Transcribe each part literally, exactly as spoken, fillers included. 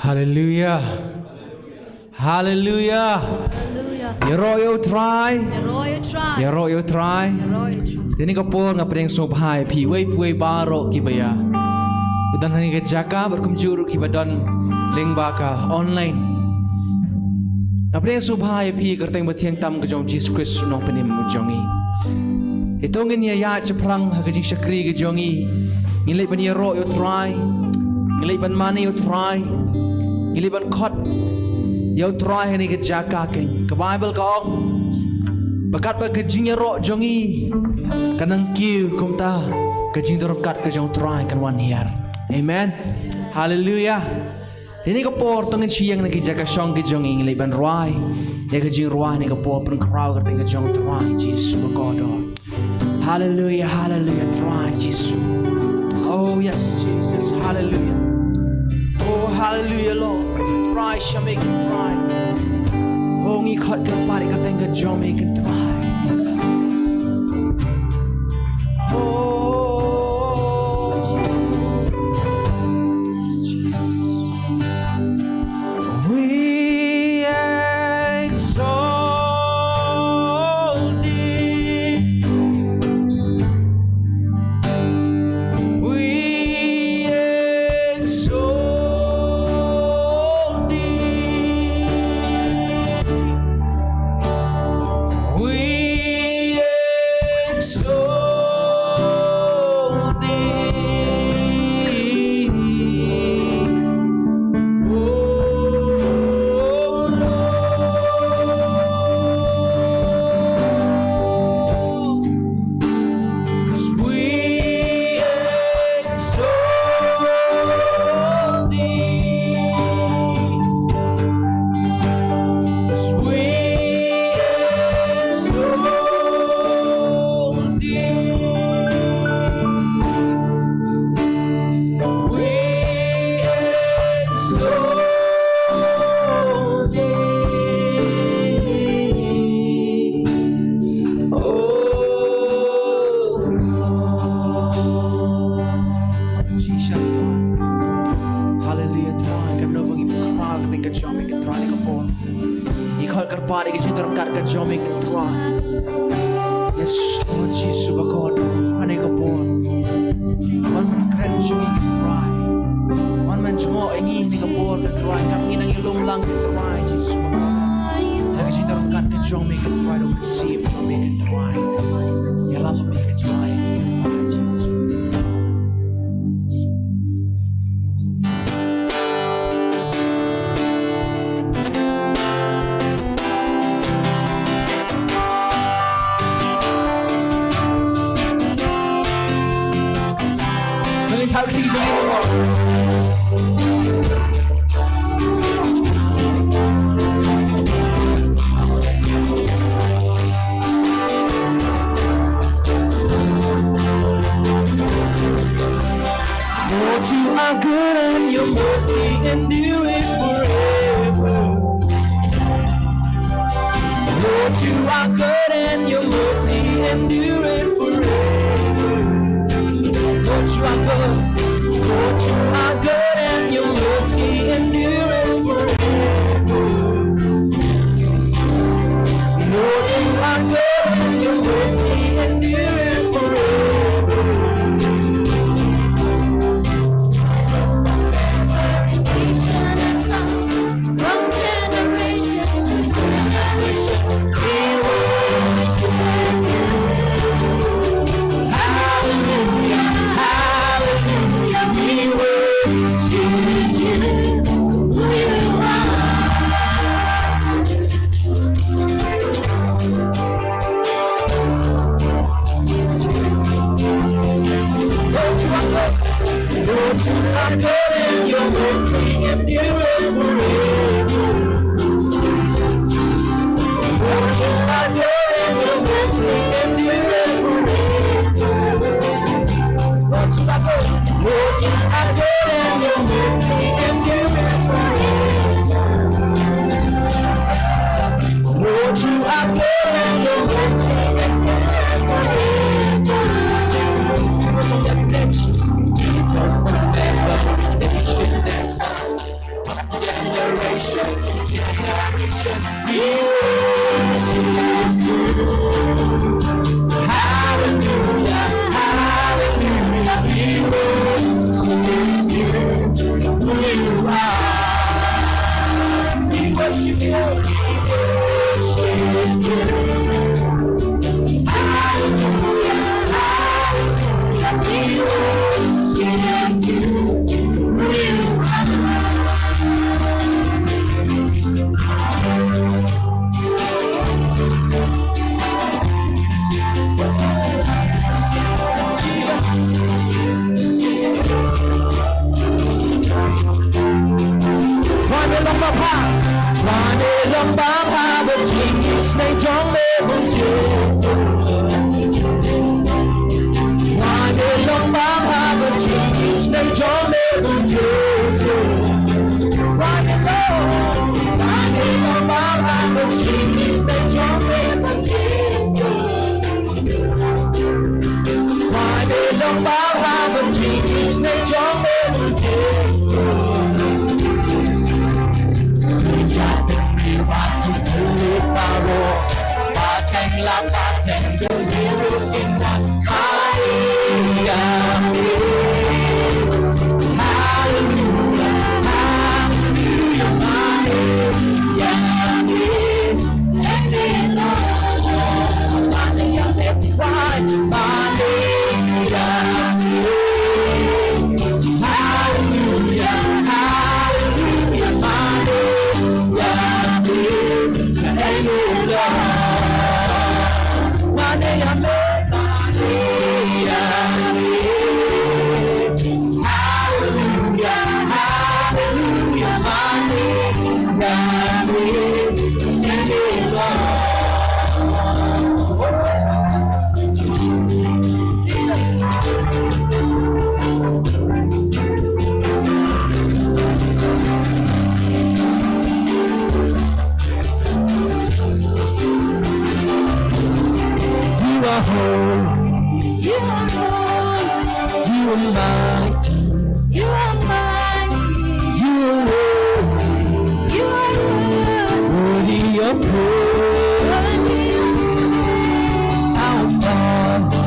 Haleluya. Haleluya. Haleluya. Ïaroh ïa U Trai. Ïaroh ïa U Trai. Ïaroh ïa U Trai. Ïaroh ïa U Trai. Te ha kane ka por nga pdiang sngewbha ïa phi uwei pa uwei baroh kiba ïa don ha kane ka jaka bad kumjuh ruh kiba don lyngba ka online. Nga pdiang sngewbha ïa phi ha ka kyrteng ba thiang tam ka jong U Jisu Khrist U Nongpynim jong ngi. Te to ngin ïa ïaid shaphrang ha ka jingshakri ka jong ngi. Ngin leit ban ïaroh ïa U Trai. Ngin leit ban mane ïa U Trai. Ngin leit ban khot ïa U Trai ha kane ka jaka, kane ka Baibl ka ong ba katba ka jingïaroh jong ngi kan nang kiew, kumta ka jingdon ryngkat ka jong U Trai kan wan hiar. Amen. Haleluya. Ha kane ka por to ngin shu ïeng na ki jaka shong ki jong ngi, ngin leit ban rwai ïa ka jingrwai ha kane ka por, pynkhraw ha ka kyrteng ka jong U Trai Jisu ba kordor. Haleluya, haleluya, Trai Jisu. Oh yes, Jesus, haleluya. Oh, haleluya, Lord. Trai, shah me kin trai. Oh, ngi khot kyrpad ïa ka kyrteng ka jong me kin trai. Yes. Oh, Jesus. We exalt thee. We exalt thee. We exalt thee, O Lord. We exalt thee. We exalt thee. We exalt thee. Oh Lord. Hallelujah, Trai, ka nong ba ngi pynkhraw ïa ka jong me, Trai, ha kane ka por. Ngi khot kyrpad ïa ka jingdon ryngkat ka jong me, Trai. Yes, Lord Jesus, ba kordor, ha kane ka por. Wan ban kren jong ngi, Trai. Wan ban jngoh ïa ngi ha kane ka por, Trai. Kam ngi nang ïalum lang, Trai, Jesus, ba kordor. Ha ka jingdon ryngkat ka jong me, Trai, da u Mynsiem jong me, Trai. Ïalam ma me, Trai. Lord, you are good and your mercy endureth forever. Lord, you are good and your mercy endureth forever. Lord, you are good. Lord, you are good and your mercy endureth forever. Lord, you are good and your mercy endureth You are holy. You are holy. You are mighty. You are mighty. You are worthy. You are worthy. Worthy of praise. Worthy of praise. I will follow.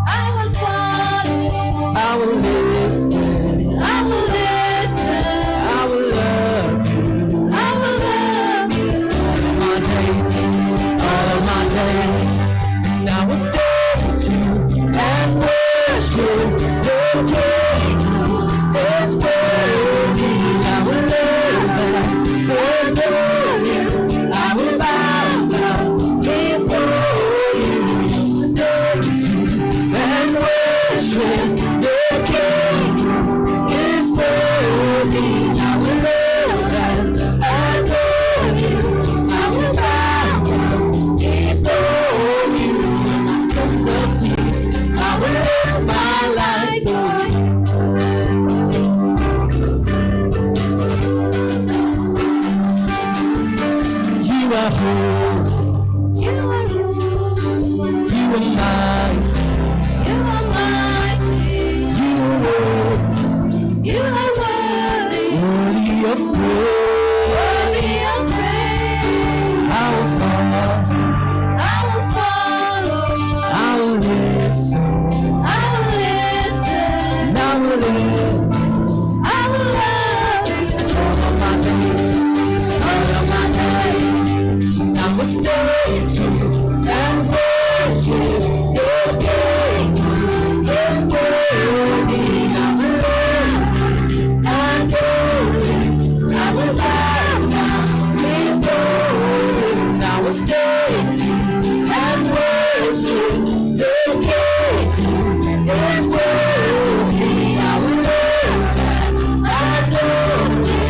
I will follow. I will listen. I will listen. I will love you. I will love you. All of my days, all of my days. And I will sing to and worship the King who is worthy. I will love and adore you. I will bow down before you. Sing to and worship the King who is worthy. I will love and adore you. I will bow down before you. In the presence of peace, I will live my life for you. You are holy. You are holy. You are mighty. You are mighty. You are worthy. You are worthy. Worthy of praise. Worthy of praise. I will follow. I will follow. I will listen. I will listen. I will love. I will love you. All of my days, all of my days, I will sing to and worship the King who is worthy. I will love and adore you. I will bow down before you. I will sing to and worship the King who is worthy. I will love and adore you.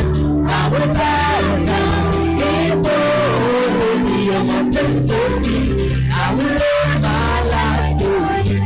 I will bow down before you. You're my Prince of Peace. I will live my life for you.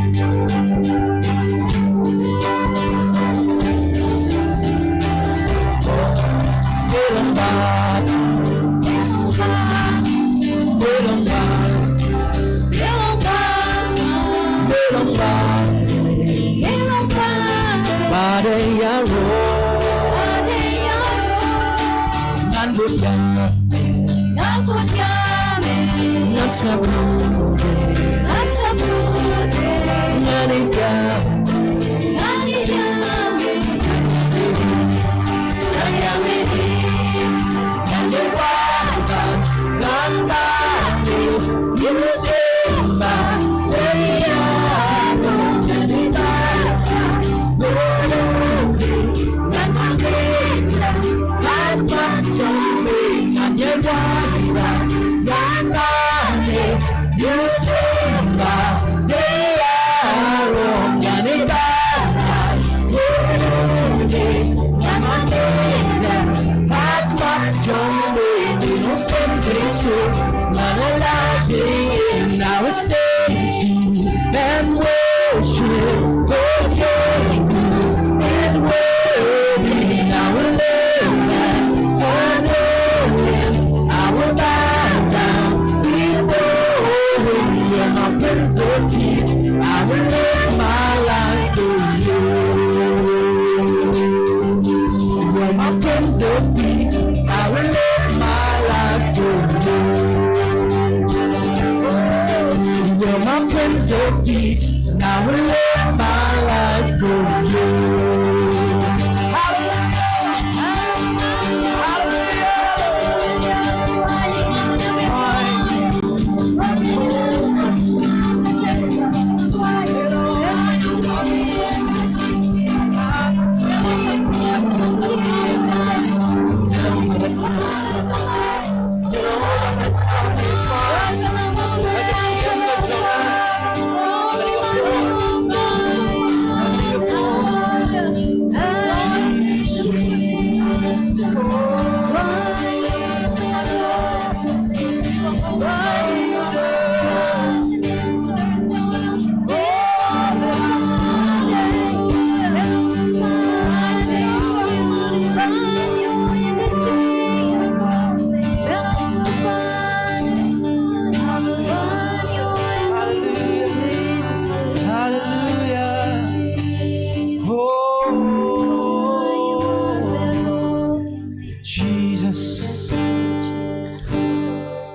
Tens of deeds, and I will live my life for you. Hallelujah. Hallelujah. Hallelujah. Oh, Jesus.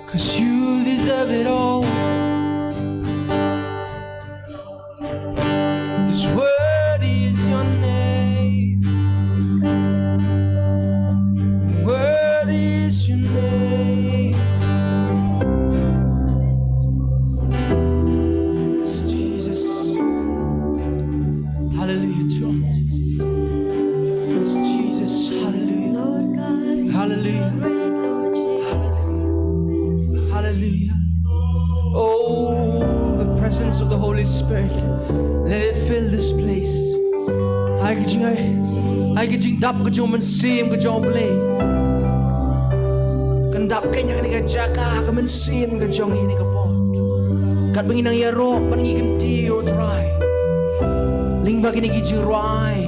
'Cause you deserve it all. 'Cause worthy is your name. Worthy is your name. Yes, Jesus. Hallelujah, Jesus. Yes, Jesus. Hallelujah. Hallelujah. Hallelujah. Oh, the presence of the Holy Spirit. Let it fill this place. Ai ka jing ai, ai ka jingdap ka jong u Mynsiem ka jong U Blei. Kan dap kane ha kane ka jaka ka mynsiem ka jong ngi ha kane ka por. Katba ngi nang ïaroh bad ngi kyntiew, Trai. Lyngba kine ki jingrwai,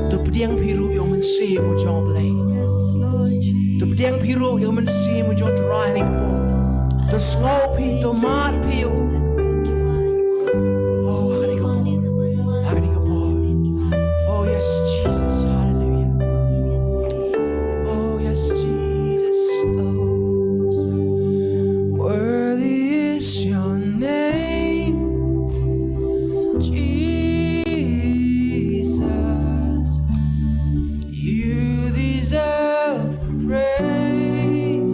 to pdiang phi ruh ïa u Mynsiem u jong U Blei. To pdiang phi ruh ïa u Mynsiem u jong U Trai ha kane ka por. To sngew phi, to mad phi ïa u. Oh, ha kane ka por. Ha kane ka por. Oh, yes, Jesus. Hallelujah. Oh, yes, Jesus. Oh, worthy is your name, Jesus. You deserve the praise.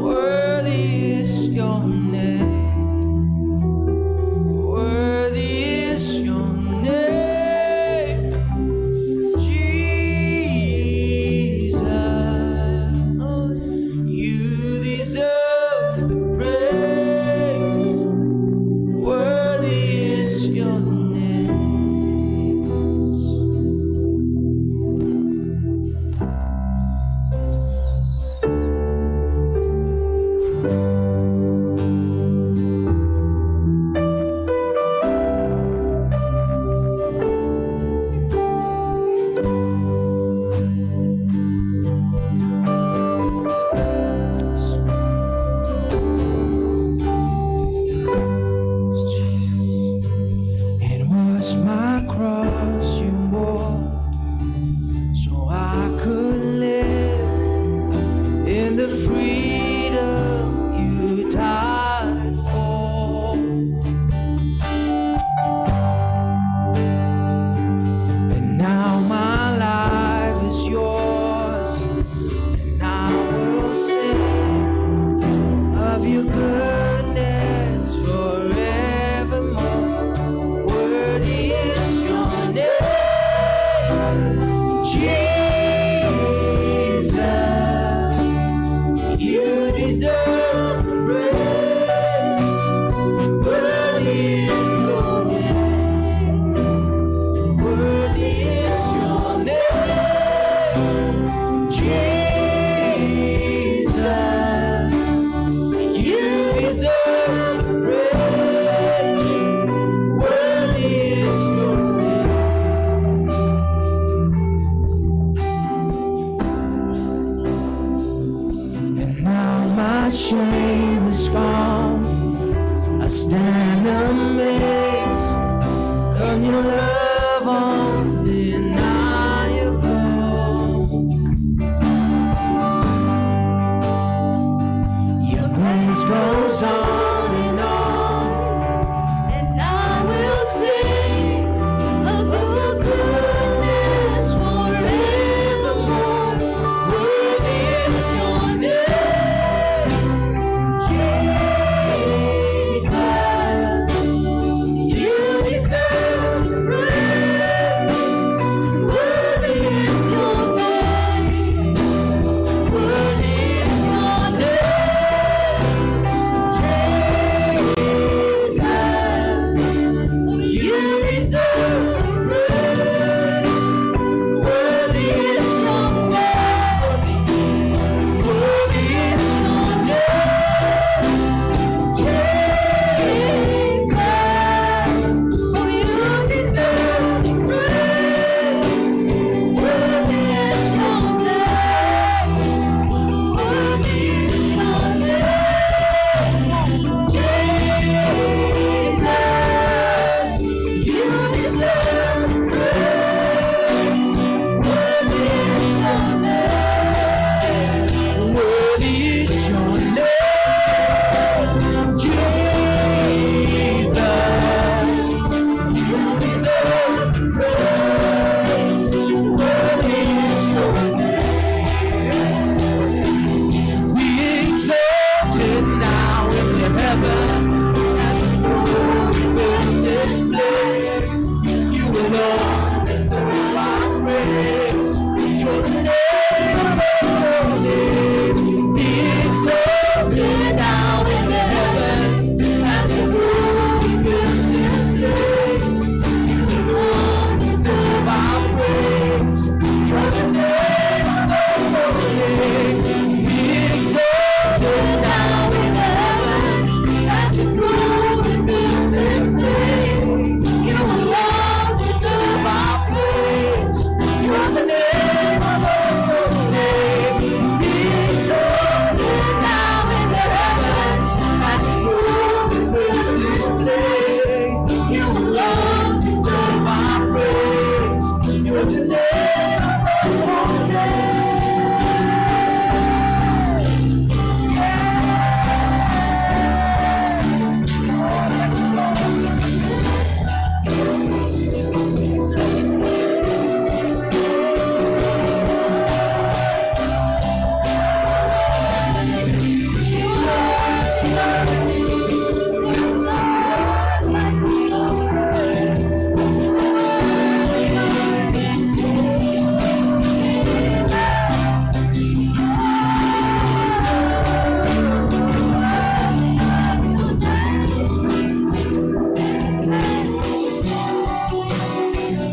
Worthy is your name. Worthy is your name, Jesus. You deserve the praise. Worthy is your name. It was my cross you bore, so I could live in the freedom you died for. And now my life is yours, and I will sing of your goodness forevermore. Worthy is your name, Jesus. You deserve the praise. Worthy is your name. Worthy is your name, Jesus. You deserve the praise. Worthy is your name. And now my shame is gone. I stand amazed in your love undeniable. Your grace goes on and on.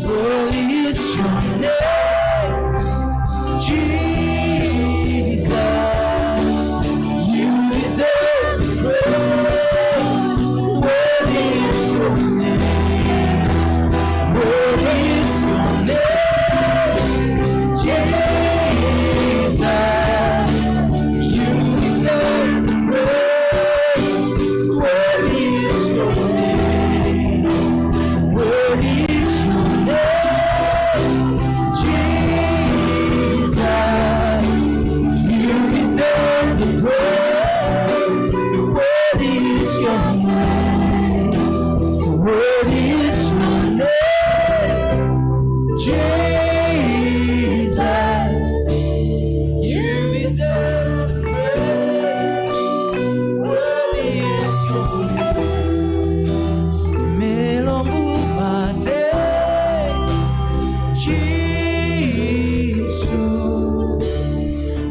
Worthy is your name, Jesus. You deserve the praise. Worthy is your name. Worthy is your name, Jesus. You deserve the praise. Worthy is your name. Worthy is your name, Jesus. You deserve the praise. Worthy is your name. Worthy is your name, Jesus. You deserve the praise. Worthy is your name. Me long u ba dei, Jisu.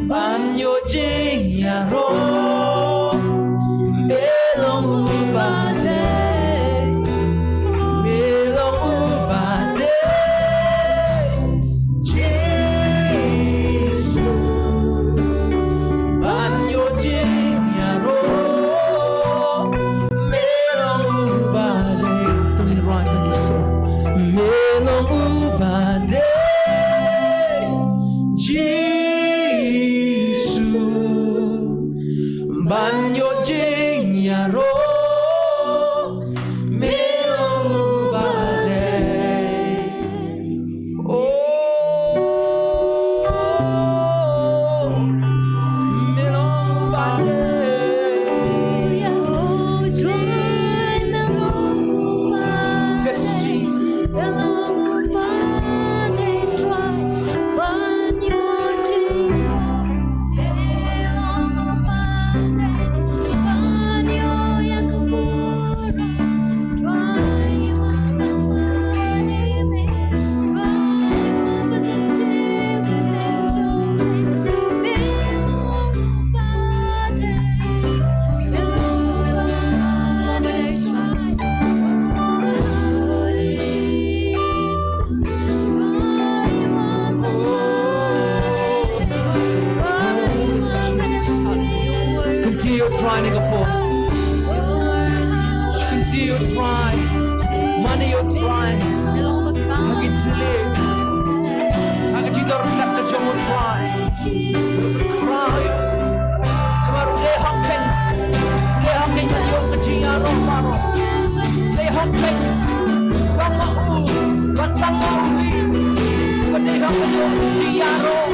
Ban ïoh jingïaroh. Me long u ba dei. Me long u ba dei, Jisu. Ban ïoh jingïaroh. Me long u ba dei. Tang in roi tang in so. Me long u ba dei, Jisu. Ban ïoh jingïaroh. Me long u ba dei. Oh, me long u ba dei. Yes, Jesus. Kynti ïa u Trai ne ka por. Kynti ïa u Trai. Mane ïa u Trai. Ha ki thylliej. Ha ka jingdon ryngkat ka jong u Trai. Trai. Namar u dei hok keiñ. U dei hok keiñ ban ïoh ka jingïaroh baroh. U dei hok keiñ. Tang ma u. Ban tang ma u. Ban dei hok ban ïoh ka jingïaroh.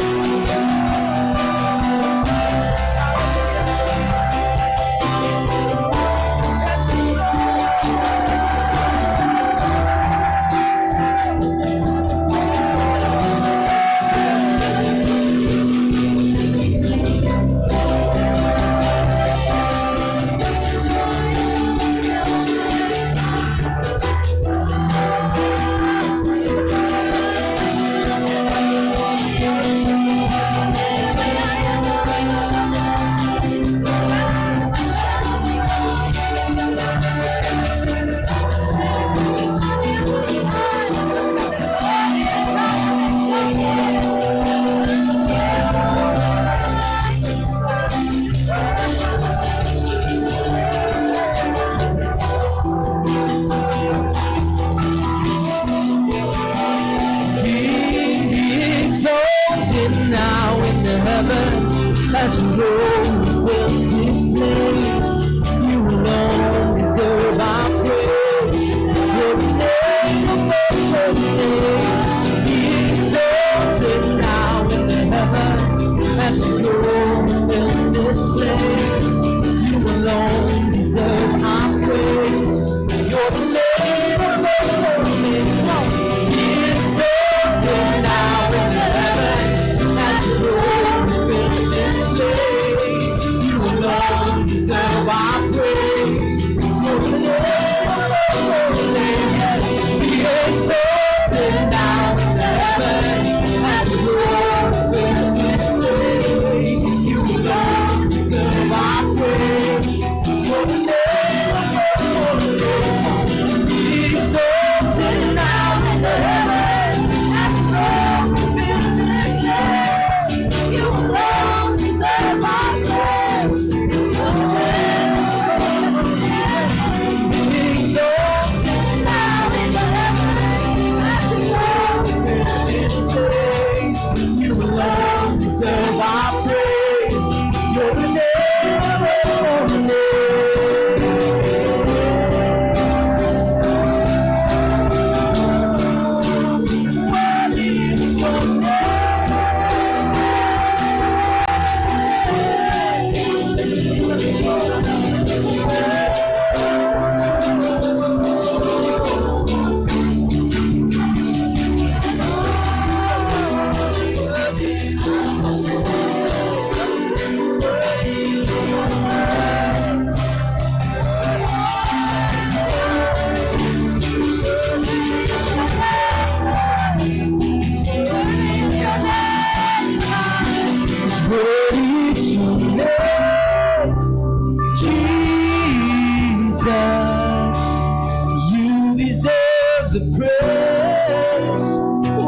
The praise,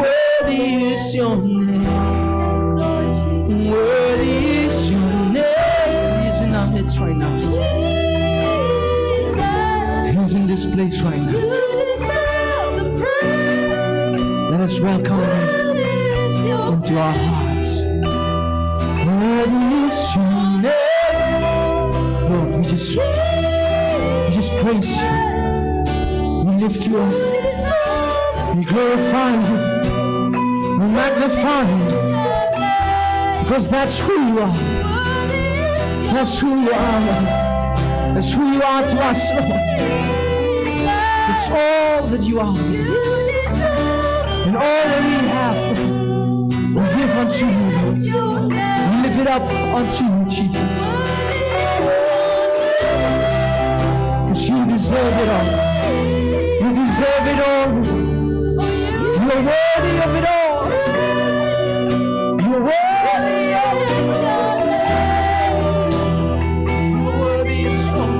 worthy is your name. Worthy is your name. He's in our midst right now. He's in this place right now. Let us welcome him into our hearts. Worthy is your name. Lord, we just, we just praise you. We lift you up. We glorify you. We magnify you. Because that's who you are. That's who you are, Lord. That's who you are to us, Lord. It's all that you are. And all that we have, we give unto you, Lord. We lift it up unto you, Jesus. Because you deserve it all. You deserve it all. You are worthy of it all. You are worthy of it all. You are worthy of it all.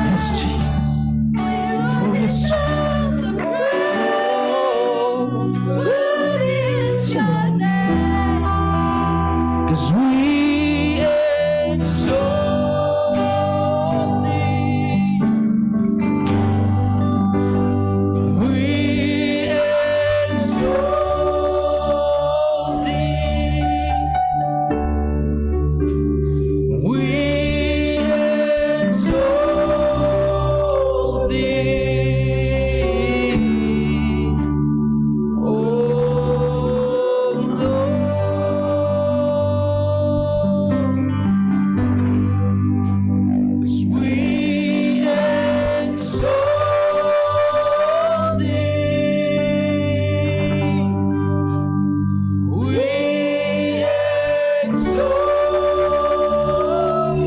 Yes, Jesus. Oh, yes, Jesus. 'Cause we exalt thee. We exalt thee. We exalt thee, O Lord. 'Cause we exalt thee. We exalt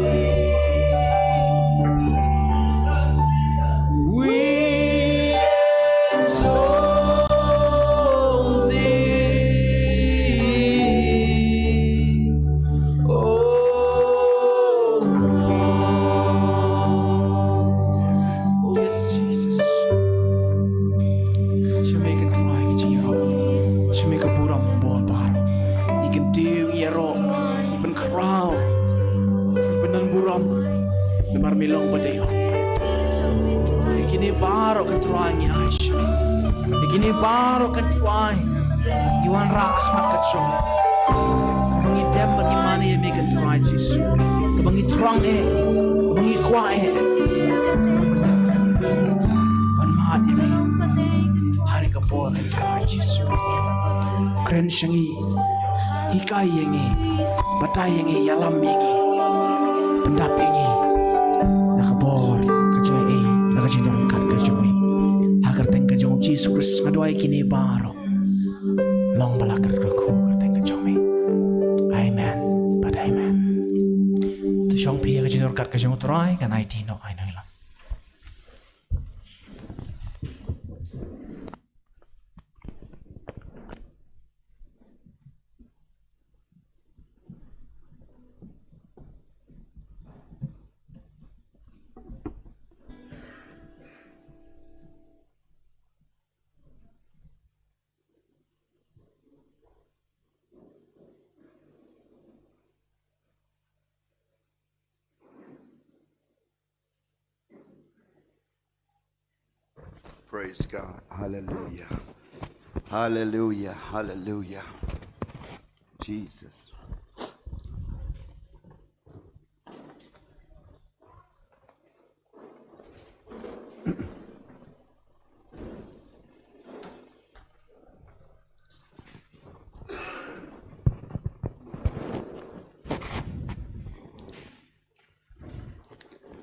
thee. We exalt thee, O Lord. Oh, yes, Jesus. Shim ïa ka Trai ka jingïaroh. Shim ïa ka burom bor baroh. Ïa ka ktien ïaroh. Ïa pynkhraw. Ïa pynbun burom. Namar me long ba dei hok. Ïa kine baroh ka Trai ngi ai sha me. Ïa kine baroh ka Trai. Ngi wanrah ha khmat ka jong me. Kaba ngi dem bad ngi mane ïa me ka Trai Jisu. Kaba ngi thrang eh, kaba ngi kwah eh. Ban mad ïa me. Ha kane ka por ka Trai Jisu. Kren sha ngi. Hikai ïa ngi. Batai ïa ngi, ïalam ïa ngi. Pyndap ïa ngi. Na ka bor ka jong me, na ka jingdon ryngkat ka jong me. Ha ka kyrteng ka jong u Jisu Khrist nga duwai kine baroh. Long ba la kyrkhu ka kyrteng ka jong me. Amen. Bad amen. To shong phi ha ka jingdon ryngkat ka jong u Trai, ngan aiti noh ïa ngi lang. Praise God. Hallelujah. Hallelujah. Hallelujah. Jesus.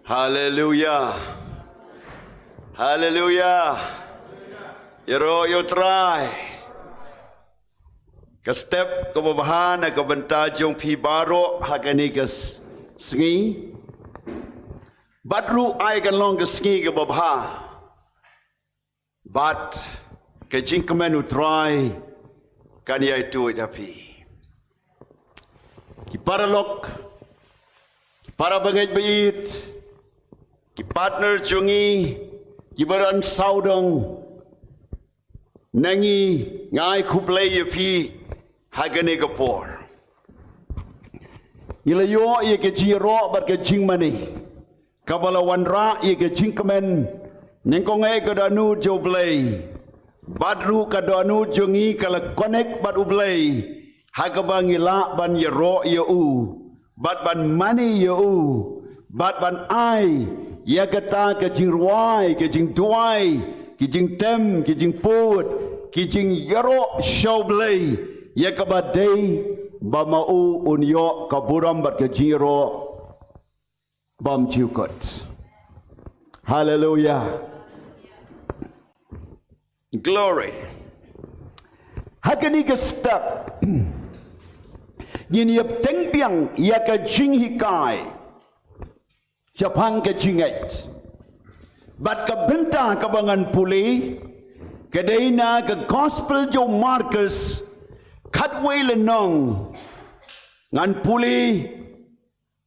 Haleluya. Haleluya. Ïaroh ïa u Trai. Ka step kaba bha na ka bynta jong phi baroh ha kane ka s-, sngi. Bad ruh ai kan long ka sngi kaba bha. Bad ka jingkmen u Trai kan ïai tuid ha phi. Ki paralok, ki para bangeit ba ïeit, Partner jong ngi, kiba don sawdong na ngi, nga ai khublei ïa phi ha kane ka por. Ngi la ïoh ïa ka jingïaroh bad ka jingmane kaba la wanrah ïa ka jingkmen nyngkong eh ka dohnud jong U Blei, bad ruh ka dohnud jong ngi ka la connect bad U Blei, ha kaba ngi lah ban ïaroh ïa u, bad ban mane ïa u, bad ban ai ïa kata ka jingrwai, ka jingduwai, ki jingtem, ki jingpud, ki jingïaroh sha U Blei, ïa kaba dei ba ma u un ïoh ka burom bad ka jingïaroh bymjukut. Haleluia. Glory. Ha kane ka step, ngin ïa bteng biang ïa ka jinghikai shaphang ka jingngeit. Bad ka bynta kaba ngan pule ka dei na ka Gospel jong u Markos, khatwei lynnong, ngan pule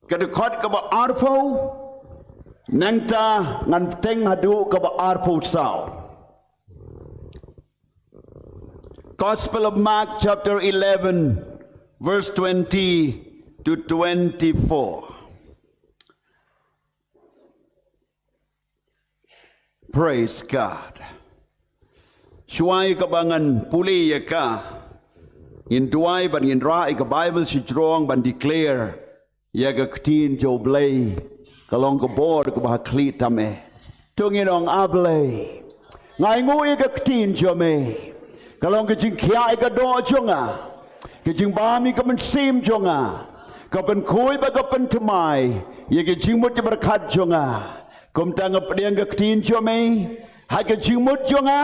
ka dkhot kaba arphew, nangta ngan bteng haduh kaba arphew saw. Gospel of Mark, chapter eleven, verse twenty to twenty-four. Praise God. Shuwa ïa kaba ngan pule ïa ka, ngin duwai bad ngin rah ïa ka Bible shajrong ban declare ïa ka ktien jong U Blei, ka long ka bor kaba ha khlieh tam eh. To ngin ong, A Blei, nga ainguh ïa ka ktien jong me, ka long ka jingkhiah ïa ka doh jong nga, ka jingbam ïa ka mynsiem jong nga, ka pynkhuid bad ka pynthymmai ïa ka jingmut jingpyrkhat jong nga. Kumta nga pdiang ka ktien jong me ha ka jingmut jong nga,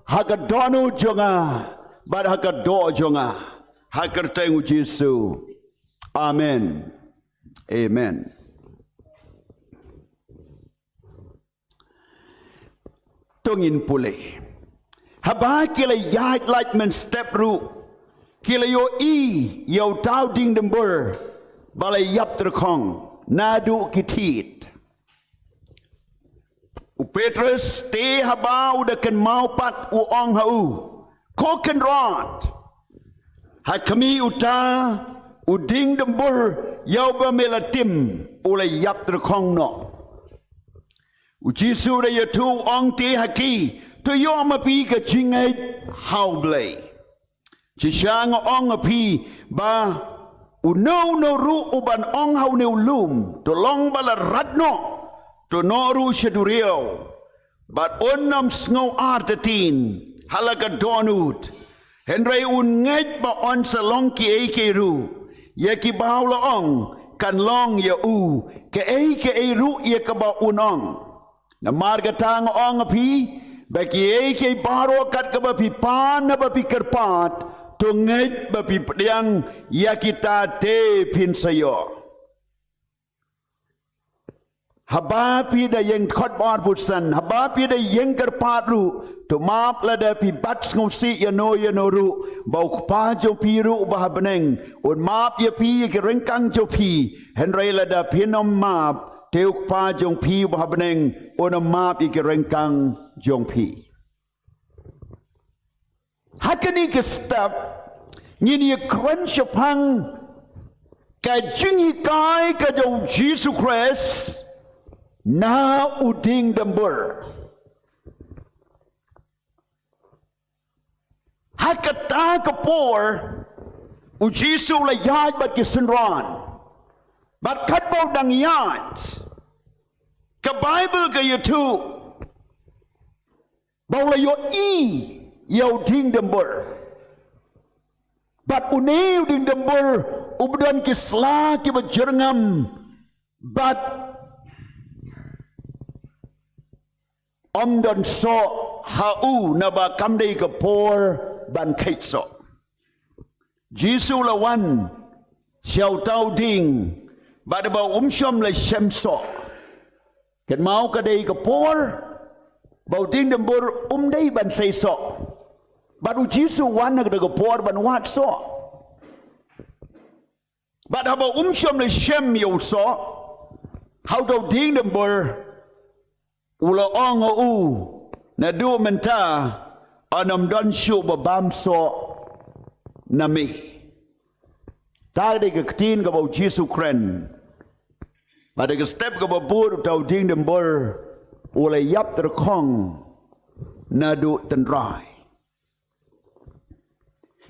ha ka dohnud jong nga, bad ha ka doh jong nga, ha ka kyrteng U Jisu. Amen. Amen. To ngin pule. Haba ki la ïaid lait mynstep ruh, ki la ïohi ïa uta u diengdembur ba la ïap tyrkhong naduh ki thied. U Petros te haba u da kynmaw pat u ong ha u, Ko Kynrad, ha khmih uta u diengdembur ïa uba me la tim u la ïap tyrkhong noh. U Jisu da ïathuh u ong te ha ki, To ïoh ma phi ka jingngeit ha U Blei. Shisha nga ong ha phi ba uno uno ruh uban ong ha une u lum, To long ba la rat noh, to noh ruh sha duriaw, bad un ym sngew artatien ha la ka dohnud, hynrei un ngeit ba yn sa long kiei kiei ruh ïa kiba u la ong kan long ïa u, kaei kaei ruh ïa kaba un ong. Namar kata nga ong ha phi ba kiei kiei baroh kat kaba phi pan naba phi kyrpad, to ngeit ba phi pdiang ïa kita te phin sa ïoh. Haba phi da ïeng, khot bar busan, haba phi da ïeng kyrpad ruh, to map lada phi bat sngewsih ïano ïano ruh, ba U Kpa jong phi ruh uba ha bneng un map ïa phi ïa ki ryngkang jong phi, hynrei lada phin ym map, te U Kpa jong phi uba ha bneng un ym map ïa ki ryngkang jong phi. Ha kane ka step ngin ïa kren shaphang ka jinghikai ka jong U Jisu Khrist na u diengdembur. Ha kata ka por U Jisu u la ïaid bad ki synran. Bad katba u dang ïaid, ka Baibl ka ïathuh ba u la ïohi ïa u diengdembur. Bad une u diengdembur uba don ki sla kiba jyrngam bad ym don soh ha u naba kam dei ka por ban kheit soh. Jisu u la wan sha uta u dieng bad ba um shym la shem soh. Kynmaw ka dei ka por ba u diengdembur um dei ban sei soh. Bad U Jisu u wan ha kata ka por ban wad soh. Bad haba um shym la shem ïa u soh ha uta u diengdembur, U la ong ha u, naduh mynta, yn ym don shuh ba bam soh na me. Kata ka dei ka ktien kaba u Jisu u kren. Bad ha ka step kaba bud uta u dieng dumbur u la ïap tyrkhong naduh tynrai.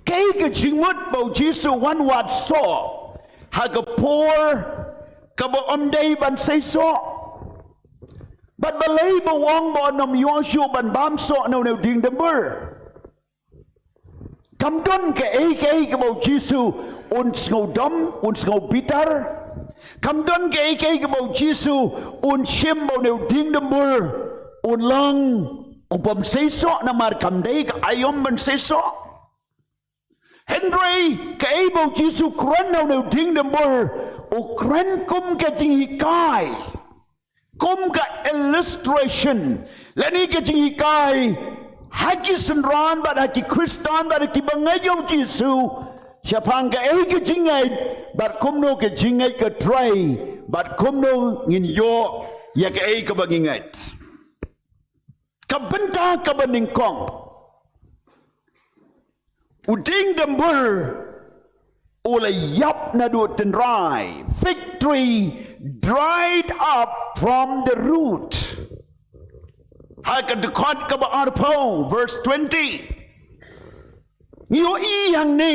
Kaei ka jingmut ba u Jisu u wan wad soh ha ka por kaba ym dei ban sei soh? Bad balei ba u ong ba yn ym ïoh shuh ban bam soh na une u dieng dumbur? Kam don kaei kaei kaba u Jisu un sngewdom, un sngewbitar. Kam don kaei kaei kaba u Jisu un shim ba une u dieng dumbur un long u bym sei soh, namar kam dei ka aïom ban sei soh. Hynrei kaei ba u Jisu u kren na une u dieng dumbur, u kren kum ka jinghikai, kum ka illustration, lane ka jinghikai ha ki synran bad ha ki Khristan bad ha ki bangeit ïa u Jisu shaphang kaei ka jingngeit bad kumno ka jingngeit ka trei bad kumno ngin ïoh ïa kaei kaba ngi ngeit. Ka bynta kaba nyngkong, u dieng dumbur u la ïap naduh tynrai. Fig tree dried up from the root. Ha ka dkhot kaba arphew, verse twenty. Ngi ïohi hangne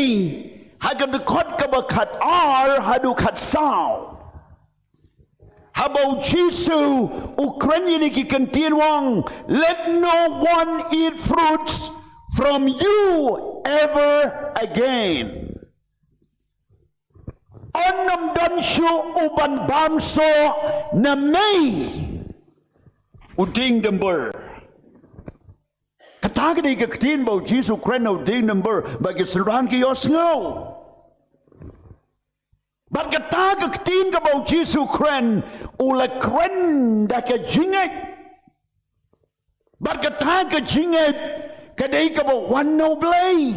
ha ka dkhot kaba khatar haduh khatsaw, haba u Jisu u kren ïa kine ki kyntien, u ong, "Let no one eat fruits from you ever again." Yn ym don shuh u ban bam soh na me, u dieng dumbur. Kata ka dei ka ktien ba u Jisu u kren na u dieng dumbur, ba ki synran ki ïohsngew. Bad kata ka ktien kaba u Jisu u kren, u la kren da ka jingngeit. Bad kata ka jingngeit ka dei kaba wan na u Blei.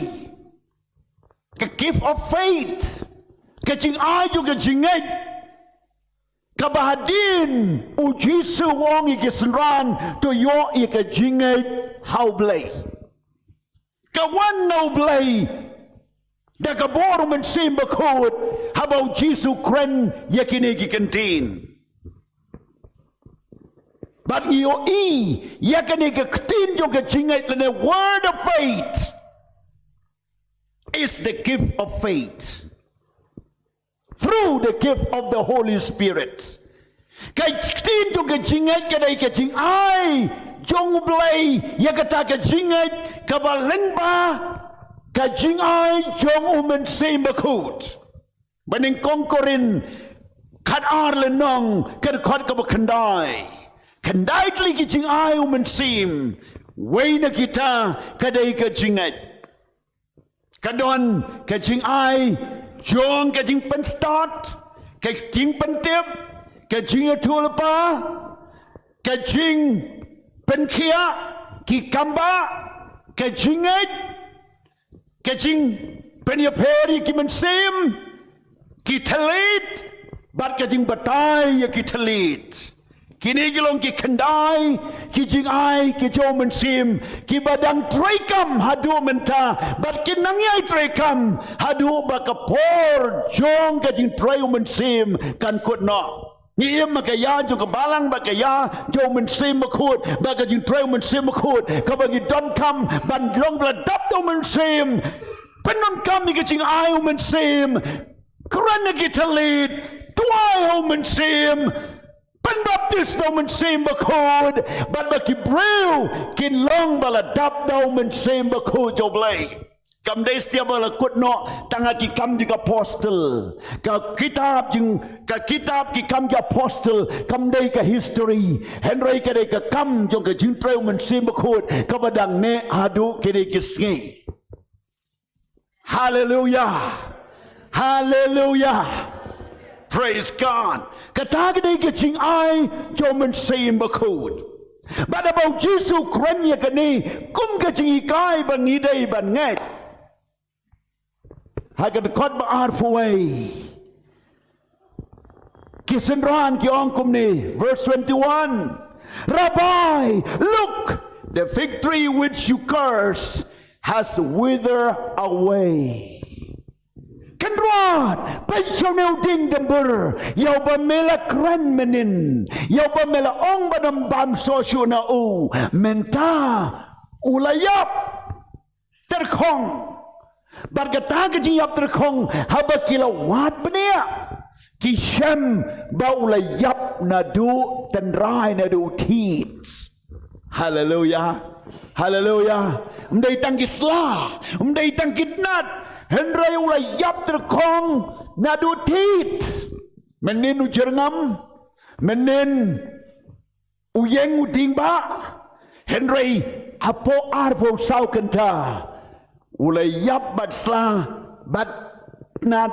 Ka gift of faith, ka jingai jong ka jingngeit. Kaba hadien u Jisu u ong ïa ki synran, to ïoh ïa ka jingngeit ha u Blei. Ka wan na u Blei da ka bor u Mynsiem Bakhuid haba u Jisu u kren ïa kine ki kyntien. Bad ngi ïohi ïa kane ka ktien jong ka jingngeit lane word of faith is the gift of faith through the gift of the Holy Spirit. Ka ktien jong ka jingngeit ka dei ka jingai jong u Blei ïa kata ka jingngeit kaba lyngba ka jingai jong u Mynsiem Bakhuid. Ba nyngkong Korinth khatar lynnong, ka dkhot kaba khyndai. Khyndai tylli ki jingai u Mynsiem, wei na kita ka dei ka jingngeit. Ka don ka jingai jong ka jingpynstad, ka jingpyntip, ka jingïathuhlypa, ka jingpynkhiah ki kambah, ka jingngeit, ka jingpynïapher ïa ki mynsiem, ki thylliej, bad ka jingbatai ïa ki thylliej. Kine ki long ki khyndai ki jingai ki jong u Mynsiem, kiba dang treikam haduh mynta, bad kin nang ïai treikam haduh ba ka por jong ka jingtrei u Mynsiem kan kut noh. Ngi im ha ka ïa jong ka Balang bad ka ïa jong u Mynsiem Bakhuid, bad ka jingtrei u Mynsiem Bakhuid kaba ngi donkam ban long ba la dap da u Mynsiem. Pyndonkam ïa ka jingai u Mynsiem. Kren ha ki thylliej, duwai ha u Mynsiem, pynbaptis da u Mynsiem Bakhuid, bad ba ki briew kin long ba la dap da u Mynsiem Bakhuid jong u Blei. Kam dei satia ba la kut noh tang ha ki Kam jong ki Apostol. Ka kitab jing, ka kitab ki Kam jong ki Apostol kam dei ka history, hynrei ka dei ka kam jong ka jingtrei u Mynsiem Bakhuid kaba dang neh haduh kine ki sngi. Haleluya. Haleluya. Praise God. Kata ka dei ka jingai jong u Mynsiem Bakhuid. Bad haba u Jisu u kren ïa kane kum ka jinghikai ba ngi dei ban ngeit. Ha ka dkhot ba arphew wei, ki synran ki ong kumne, verse twenty-one, Rabbi, look, the fig tree which you curse has withered away. Kynrad, peit sha une u dieng dymbur, ïa uba me la kren mynnin, ïa uba me la ong ban ym bam shuh shuh na u, mynta u la ïap tyrkhong. Bad kata ka jingïap tyrkhong, haba ki la wad bniah, ki shem ba u la ïap naduh tynrai, naduh thied. Haleluya. Haleluya. Ym dei tang ki sla, ym dei tang ki tnat, hynrei u la ïap tyrkhong naduh thied. Mynnin u jyrngam, mynnin u ïeng u dieng bah, hynrei hapoh arphew saw kynta u la ïap, bad sla, bad tnat,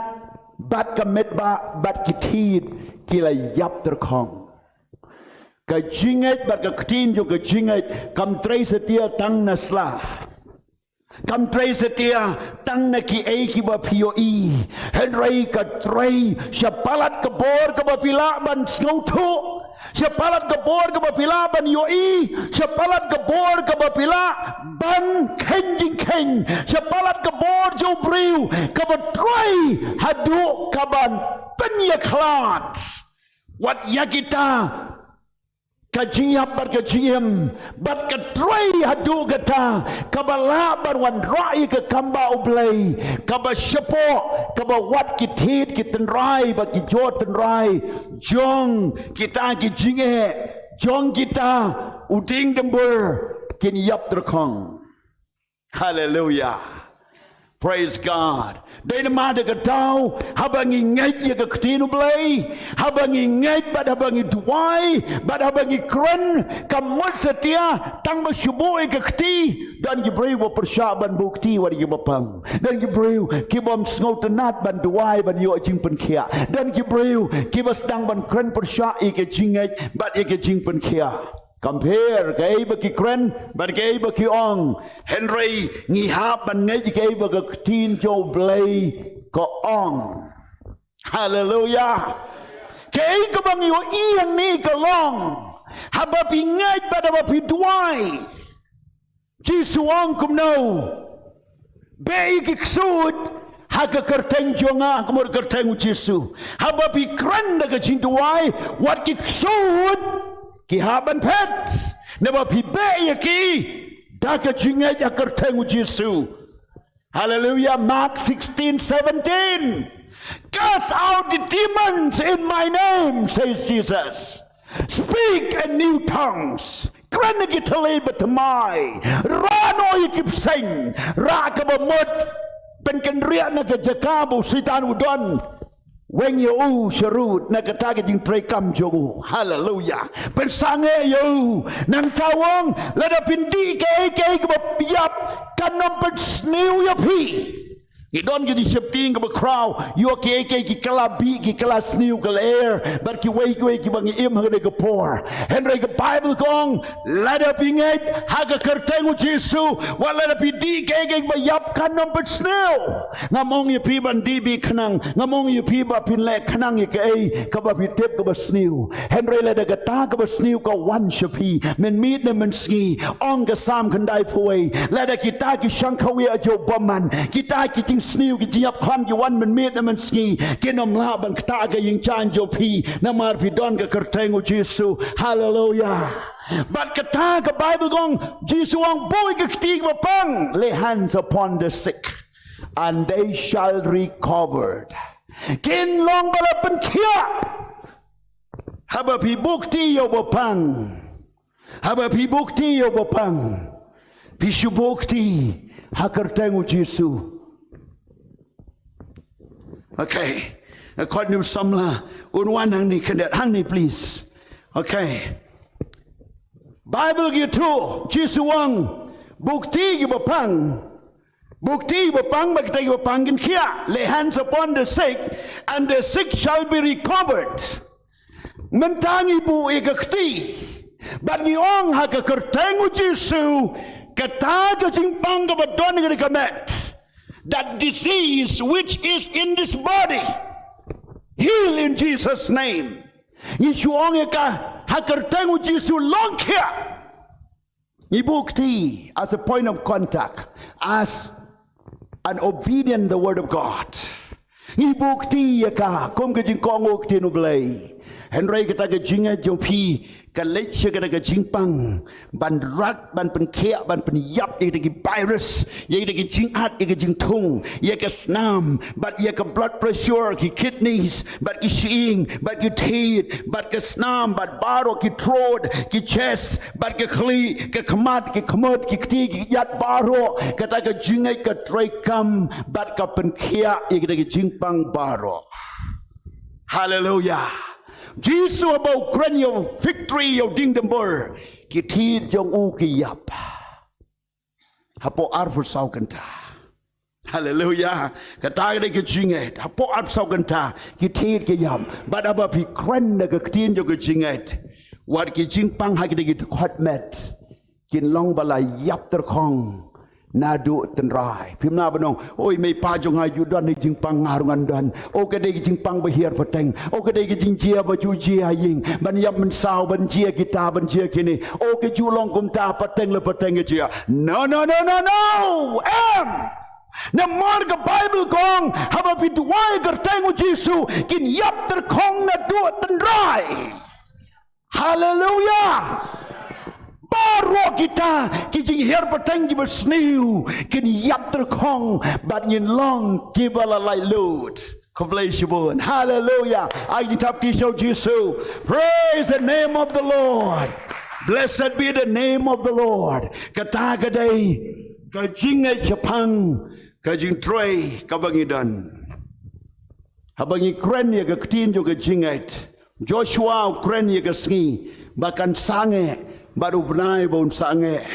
bad ka met bah, bad ki thied, ki la ïap tyrkhong. Ka jingngeit bad ka ktien jong ka jingngeit kam trei satia tang na sla. Kam trei satia tang na kiei kiba phi ïohi. Hynrei ka trei sha palat ka bor kaba phi lah ban sngewthuh, sha palat ka bor kaba phi lah ban ïohi, sha palat ka bor kaba phi lah ban kheiñ jingkheiñ, sha palat ka bor jong u briew kaba trei haduh kaban pynïakhlad. Wat ïa kita ka jingïap bad ka jingim, bad ka trei haduh kata kaba lah ban wanrah ïa ka kam ba U Blei, kaba shapoh, kaba wad ki thied ki tynrai bad ki jor tynrai jong kita ki jingeh, jong kita u dieng dymbur, kin ïap tyrkhong. Haleluya. Praise God. Dei namar da ka daw, haba ngi ngeit ïa ka ktien U Blei, haba ngi ngeit bad haba ngi duwai bad haba ngi kren, kam mut satia tang ba shu buh ïa ka kti. Don ki briew ba pyrshah ban buh kti wat ïa kiba pang. Don ki briew ki bym sngewtynnat ban duwai ban ïoh jingpynkhiah. Don ki briew kiba sdang ban kren pyrshah ïa ka jingngeit bad ïa ka jingpynkhiah. Compare kaei ba ki kren bad kaei ba ki ong. Hynrei ngi hap ban ngeit kaei ba ka ktien jong U Blei ka ong. Haleluya. Kaei kaba ngi ïohi hangne ka long, haba phi ngeit bad haba phi duwai, Jisu ong kumno? Beh ïa ki ksuid ha ka kyrteng jong nga, ha ka mut kyrteng U Jisu. Haba phi kren da ka jingduwai, wat ki ksuid ki hap ban phet, naba phi beh ïa ki da ka jingngeit ha ka kyrteng U Jisu. Hallelujah. Mark sixteen seventeen. Cast out the demons in my name, says Jesus. Speak in new tongues. Kren ïa ki thylliej ba thymmai. Rah noh ïa ki bseiñ. Rah kaba mut. Pynkynriah na ka jaka ba u Soitan u don. Weng ïa u sharud na kata ka jingtrei kam jong u. Haleluya. Pynsangeh ïa u. Nangta u ong, lada phin dih kaei kaei kaba ïap, kan ym pynsniew ïa phi. Ngi don ki jingsheptieng kaba khraw ïa kiei kiei ki kylla bih, ki kylla sniew, ka lyer bad kiwei kiwei kiba ngi im ha kane ka por. Hynrei ka Baibl ka ong, lada phi ngeit ha ka kyrteng U Jisu, wat lada phi dih kaei kaei kaba ïap, kan ym pynsniew. Ngam ong ïa phi ban dih bih khnang, ngam ong ïa phi ba phin leh khnang ïa kaei kaba phi tip kaba sniew. Hynrei lada kata kaba sniew ka wan sha phi mynmiet ne mynsngi, ong ka Salm khyndaiphew wei, lada kita ki shangkhawiah jong u bymman, kita ki jingsniew, ki jingïap khlam ki wan mynmiet ne mynsngi, kin ym lah ban ktah ka ïing jaiñ jong phi, namar phi don ka kyrteng U Jisu. Haleluya. Bad kata ka Baibl ka ong, Jisu ong, buh ïa ka kti kiba pang, lay hands upon the sick, and they shall recovered. Kin long ba la pynkhiah. Haba phi buh kti ïa uba pang. Haba phi buh kti ïa uba pang, phi shu buh kti ha ka kyrteng U Jisu. Okay. Nga khot une u samla un wan hangne khyndiat, hangne please. Okay. Baibl ka ïathuh, Jisu u ong, buh kti ïa kiba pang. Buh kti ïa kiba pang, ba kita kiba pang kin khiah. Lay hands upon the sick, and the sick shall be recovered. Mynta ngi buh ïa ka kti bad ngi ong ha ka kyrteng U Jisu, kata ka jingpang kaba don ha kane ka met, that disease which is in this body, heal in Jesus' name. Ngi shu ong ïa ka ha ka kyrteng u Jisu long khiah. Ngi buh kti as a point of contact, as an obedient the word of God. Ngi buh kti ïa ka kum ka jingkohnguh ktien u Blei. Hynrei kata ka jingngeit jong phi ka leit sha kata ka jingpang ban rat, ban pynkhiah, ban pynïap ïa kita ki virus, ïa kita ki jingat, ïa ka jingthung, ïa ka snam, bad ïa ka blood pressure, ki kidneys, bad ki shyieng, bad ki thied, bad ka snam, bad baroh ki throat, ki chest, bad ka khlieh, ka khmat, ki khmut, ki kti, ki kjat baroh. Kata ka jingngeit ka treikam bad ka pynkhiah ïa kita ki jingpang baroh. Haleluya. Jisu haba u kren ïa u fig tree, ïa u dieng dymbur, ki thied jong u ki ïap. Hapoh arphew saw kynta. Haleluya. Kata ka dei ka jingngeit. Hapoh arphew saw kynta ki thied ki ïap. Bad haba phi kren da ka ktien jong ka jingngeit, wat ki jingpang ha ki dei ki dkhot met, kin long ba la ïap tyrkhong naduh tynrai. Phim lah ban ong, oi, mei pa jong nga ju don ha jingpang, nga ruh ngan don. O ka dei ka jingpang ba hiar pateng. O ka dei ka jingjia ba ju jia ha ïing, ban ïap mynsaw, ban jia kita, ban jia kine. O ka ju long kumta, pateng la pateng ka jia. No, no, no, no, no. Em. Namar ka Baibl ka ong, haba phi duwai ha ka kyrteng u Jisu, kin ïap tyrkhong naduh tynrai. Haleluya. Baroh kita ki jinghiar pateng kiba sniew kin ïap tyrkhong bad ngin long kiba la laitluid. Khublei shibun. Haleluya. Ai ki thap kti sha u Jisu. Praise the name of the Lord. Blessed be the name of the Lord. Kata ka dei ka jingngeit shaphang ka jingtrei kaba ngi don. Haba ngi kren ïa ka ktien jong ka jingngeit, Joshua u kren ïa ka sngi ba kan sangeh, bad u bnai ba un sangeh,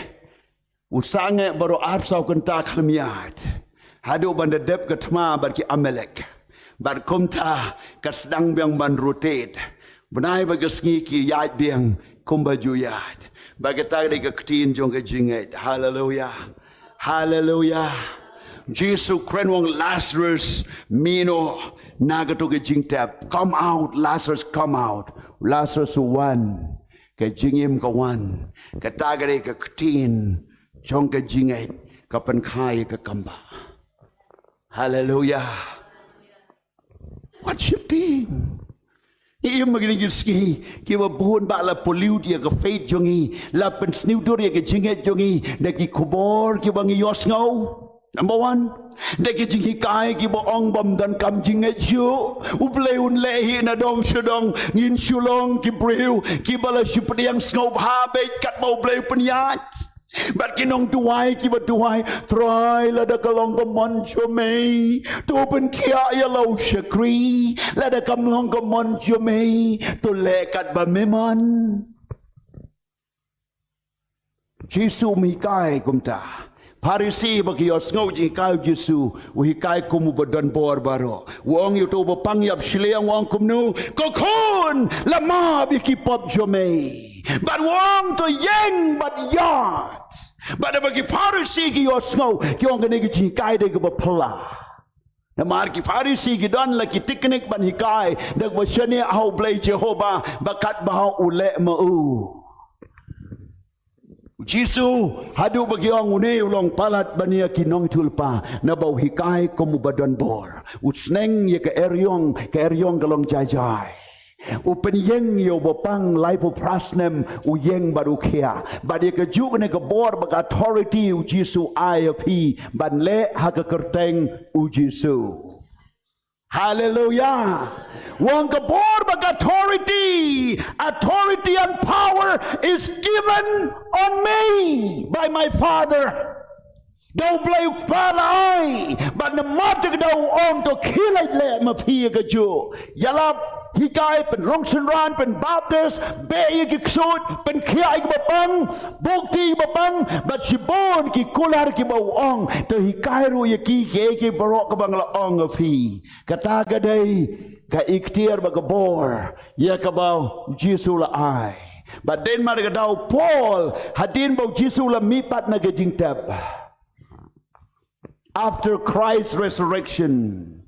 u sangeh baroh arphew saw kynta khlem ïaid, haduh ban da dep ka thma bad ki Amalek. Bad kumta ka sdang biang ban rotate. Bnai bad ka sngi ki ïaid biang kumba ju ïaid. Bad kata ka dei ka ktien jong ka jingngeit. Haleluya. Haleluya. Jisu kren, u ong, Lazarus, mih noh na kato ka jingtep. Come out, Lazarus, come out. Lazarus u wan. Ka jingim ka wan. Kata ka dei ka ktien jong ka jingngeit, ka pynkha ïa ka kambah. Haleluya. What shifting? Ngi im ha kine ki sngi kiba bun ba la pollute ïa ka faith jong ngi, la pynsniew dur ïa ka jingngeit jong ngi da ki khubor kiba ngi ïohsngew. Number one, da ki jinghikai kiba ong bym donkam jingngeit shuh, U Blei un leh hi na dong sha dong, ngin shu long ki briew kiba la shu pdiang sngewbha beit katba U Blei u pynïaid. Bad ki nongduwai kiba duwai, Trai, lada ka long ka mon jong me, to pynkhiah ïa la u shakri. Lada kam long ka mon jong me, to leh katba me mon. Jisu um hikai kumta. Pharisi ba ki ïohsngew jinghikai u Jisu, u hikai kum uba don bor baroh. U ong ïa uto uba pang ïap shiliang, u ong kumno, ka khun, la map ïa ki pop jong me. Bad u ong to ïeng bad ïaid. Bad haba ki Pharisi ki ïohsngew, ki ong kane ka jinghikai dei kaba phylla. Namar ki Pharisi ki don la ki teknik ban hikai da kaba shaniah ha U Blei Jehobah, ba katba u leh ma u. U Jisu, haduh ba ki ong une u long palat ban ïa ki nongïathuhlypa, naba u hikai kum uba don bor. U sneng ïa ka eriong, ka eriong ka long jai jai. U pynïeng ïa uba pang laiphew phra snem, u ïeng bad u khiah. Bad ïa kajuh kane ka bor bad ka authority u Jisu u ai ïa phi ban leh ha ka kyrteng u Jisu. Haleluya. U ong ka bor bad ka authority, authority and power is given on me by my Father. Da U Blei U Kpa la ai, bad namar kata ka daw u ong to khie leit leh ma phi ïa kajuh. Ïalap, hikai, pynrung synran, pynbaptis, beh ïa ki ksuid, pynkhiah ïa kiba pang, buh kti ïa kiba pang, bad shibun ki kular kiba u ong, to hikai ruh ïa ki kiei kiei baroh kiba nga la ong ïa phi. Kata ka dei ka iktiar bad ka bor ïa kaba u Jisu u la ai. Bad dei namar kata ka daw u Paul, hadien ba u Jisu u la mihpat na ka jingtep, after Christ's resurrection,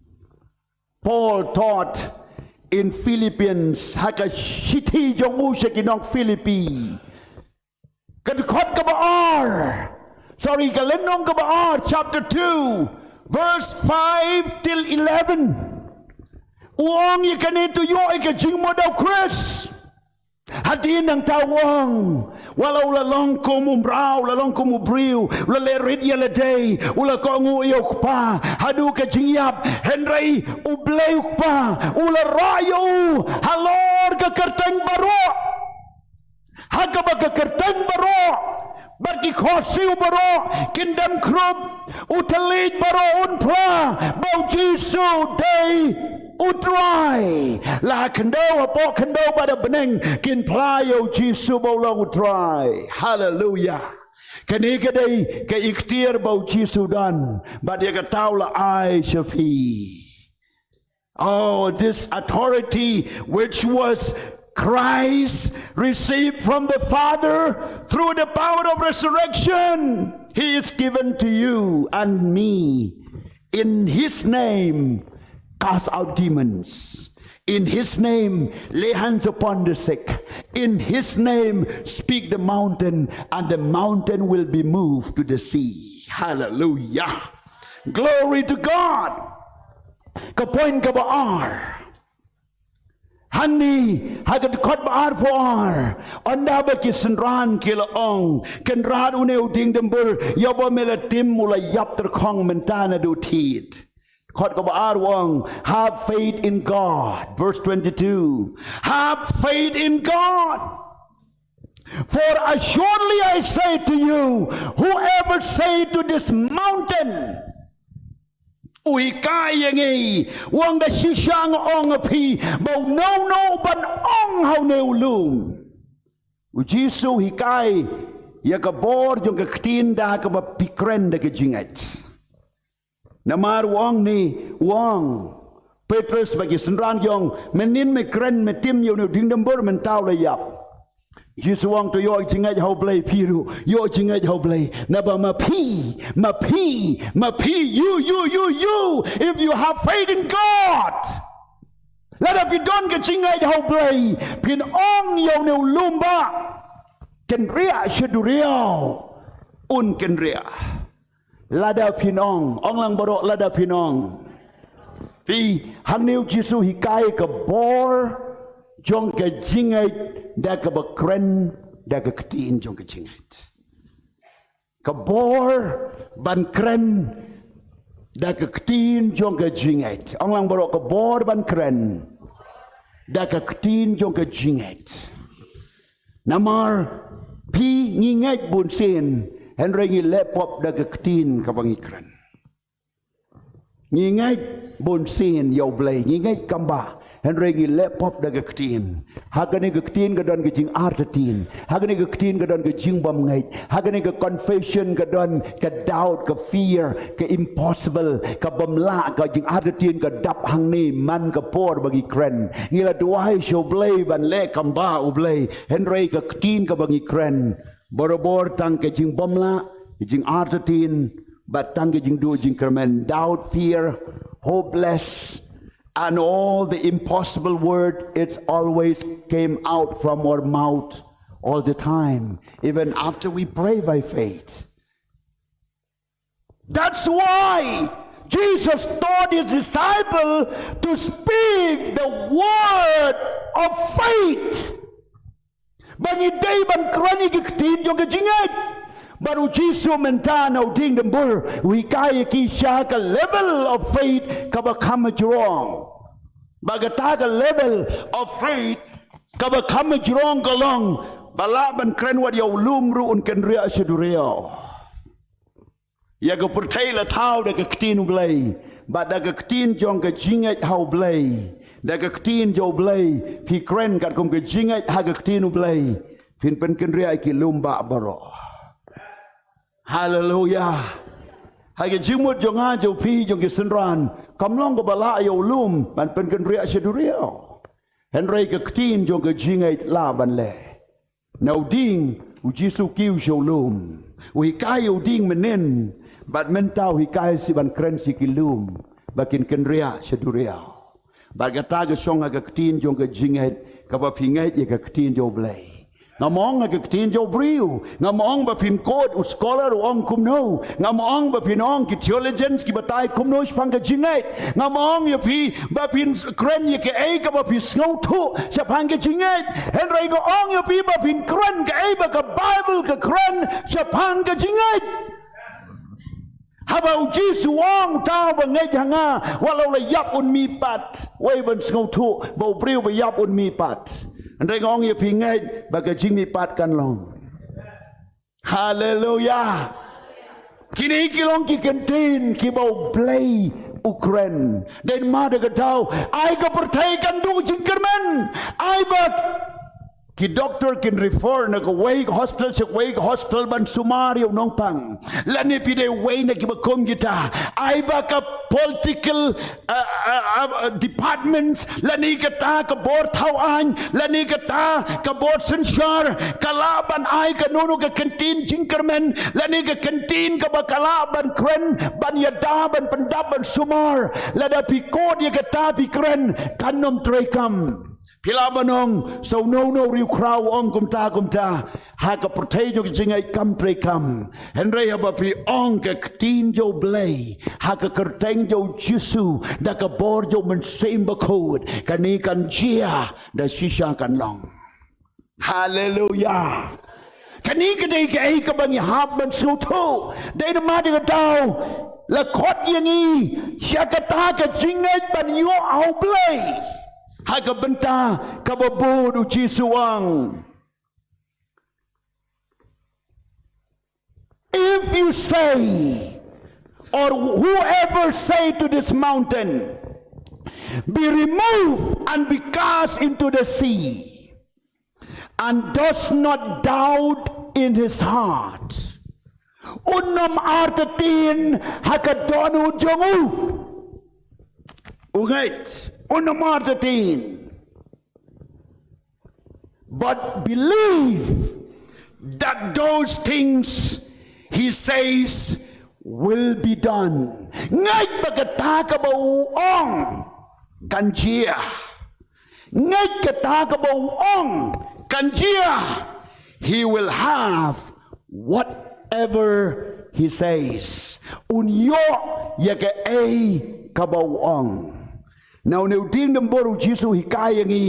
Paul taught in Philippians, ha ka shithi jong u sha ki nong Philippi. Ka dkhot kaba ar. Sorry, ka lynnong kaba ar, chapter two, verse five till eleven. U ong ïa kane, to ïoh ïa ka jingmut da u Khrist. Hadien nangta u ong, wat la u la long kum u mraw, u la long kum u briew, u la leh rit ïa lade, u la kohnguh ïa u Kpa haduh ka jingïap, hynrei U Blei u Kpa u la rah ïa u halor ka kyrteng baroh. Ha kaba ka kyrteng baroh bad ki khohsiew baroh kin dem khrup, u thylliej baroh un phla ba U Jisu dei U Trai. La ha khyndew, hapoh khyndew bad ha bneng kin phla ïa U Jisu ba u long U Trai. Haleluya. Kane ka dei ka iktiar ba U Jisu u don bad ïa kata u la ai sha phi. Oh, this authority which was Christ received from the Father through the power of resurrection, He is given to you and me. In His name, cast out demons. In His name, lay hands upon the sick. In His name, speak the mountain, and the mountain will be moved to the sea. Hallelujah. Glory to God. Ka point kaba ar. Hangne, ha ka dkhot ba arphew ar, ynda ba ki synran ki la ong, Kynrad, une u diengdambur ïa uba me la tim u la ïap tyrkhong mynta naduh thied. Dkhot kaba ar u ong, have faith in God. Verse twenty-two. Have faith in God. For assuredly I say to you, whoever say to this mountain, u hikai ïa ngi, u ong da shisha nga ong ïa phi, ba uno uno u ban ong ha une u lum. U Jisu u hikai ïa ka bor jong ka ktien da kaba phi kren da ka jingngeit. Namar u ong ne, u ong Petrus bad ki synran ki ong, mynnin me kren me tim ïa une u diengdambur mynta u la ïap. Jisu u ong to ïoh jingngeit ha U Blei phi ruh, ïoh jingngeit ha U Blei. Naba ma phi, ma phi, ma phi, you, you, you, you, if you have faith in God, lada phi don ka jingngeit ha U Blei, phin ong ïa une u lum ba kynriah sha duriaw, un kynriah. Lada phin ong, ong lang baroh, lada phin ong. Phi, hangne U Jisu u hikai ka bor jong ka jingngeit da kaba kren da ka ktien jong ka jingngeit. Ka bor ban kren da ka ktien jong ka jingngeit. Ong lang baroh, ka bor ban kren da ka ktien jong ka jingngeit. Namar phi, ngi ngeit bunsien, hynrei ngi leh pop da ka ktien kaba ngi kren. Ngi ngeit bunsien ïa U Blei, ngi ngeit kam ba, hynrei ngi leh pop da ka ktien. Ha kane ka ktien ka don ka jingartatien. Ha kane ka ktien ka don ka jingbymngeit. Ha kane ka confession ka don ka doubt, ka fear, ka impossible, ka bym lah, ka jingartatien ka dap hangne man ka por ba ngi kren. Ngi la duwai sha U Blei ban leh kam ba U Blei, hynrei ka ktien kaba ngi kren, barabor tang ka jingbymlah, ka jingartatien, bad tang ka jingduh jingkyrmen, doubt, fear, hopeless, and all the impossible word, it's always came out from our mouth all the time, even after we pray by faith. That's why Jesus taught his disciple to speak the word of faith. Ba ngi dei ban kren ïa ki ktien jong ka jingngeit. Bad U Jisu mynta na u diengdambur u hikai ïa ki sha ka level of faith kaba kham jrong. Ba kata ka level of faith kaba kham jrong ka long ba lah ban kren wat ïa u lum ruh un kynriah sha duriaw. Ïa ka pyrthei la thaw da ka ktien U Blei, bad da ka ktien jong ka jingngeit ha U Blei, da ka ktien jong U Blei, phi kren katkum ka jingngeit ha ka ktien U Blei, phin pynkynriah ïa ki lum bah baroh. Haleluya. Ha ka jingmut jong nga jong phi jong ki synran, kam long kaba lah ïa u lum ban pynkynriah sha duriaw. Hynrei ka ktien jong ka jingngeit lah ban leh. Na u dieng, U Jisu u kiew sha u lum. U hikai ïa u dieng mynnin, bad mynta u hikai shuh ban kren sha ki lum ba kin kynriah sha duriaw. Bad kata ka shong ha ka ktien jong ka jingngeit, kaba phi ngeit ïa ka ktien jong U Blei. Ngam ong ha ka ktien jong u briew, ngam ong ba phin kut, u scholar u ong kumno, ngam ong ba phin ong ki theologians ki batai kumno shaphang ka jingngeit, ngam ong ïa phi ba phin kren ïa kaei kaba phi sngewthuh shaphang ka jingngeit. Hynrei nga ong ïa phi ba phin kren kaei ba ka Baibl ka kren shaphang ka jingngeit. Haba U Jisu u ong, uta uba ngeit ha nga, wat la u la ïap un mih pat. Wei ban sngewthuh ba u briew ba ïap un mih pat. Hynrei nga ong ïa phi, ngeit ba ka jingmihpat kan long. Haleluya. Kine ki long ki kyntien kiba U Blei u kren. Dei namar kata, ai ka pyrthei kan duh jingkyrmen. Ai ba ki doktor kin refer na kawei ka hospital sha kawei ka hospital ban sumar ïa u nongpang. Lane phi dei uwei na kiba kum kita, ai ba ka political, uh, uh, uh, departments, lane kata ka bor thaw aiñ, lane kata ka bor synshar ka lah ban ai kano kano ka kyntien jingkyrmen, lane ka kyntien kaba ka lah ban kren, ban ïada, ban pyndap, ban sumar. Lada phi kut ïa kata phi kren, kan ym treikam. Phi lah ban ong, sa uno uno u riewkhraw u ong kumta kumta, ha ka pyrthei jong ka jingngeit kam treikam. Hynrei haba phi ong ka ktien jong U Blei, ha ka kyrteng jong U Jisu, da ka bor jong U Mynsiem Bakhuid, kane kan jia, da shisha kan long. Haleluya. Kane ka dei kaei kaba ngi hap ban sngewthuh. Dei namar kata, la khot ïa ngi sha kata ka jingngeit ban ïoh ha U Blei. Ha ka bynta kaba bud U Jisu u ong, if you say, or whoever say to this mountain, be removed and be cast into the sea, and does not doubt in his heart. Un ym artatien ha ka dohnud jong u. U ngeit, un ym artatien. But believe that those things he says will be done. Ngeit ba kata kaba u ong kan jia. Ngeit kata kaba u ong kan jia. He will have whatever he says. Un ïoh ïa kaei kaba u ong. Na une u dieng dieng bor U Jisu u hikai ïa ngi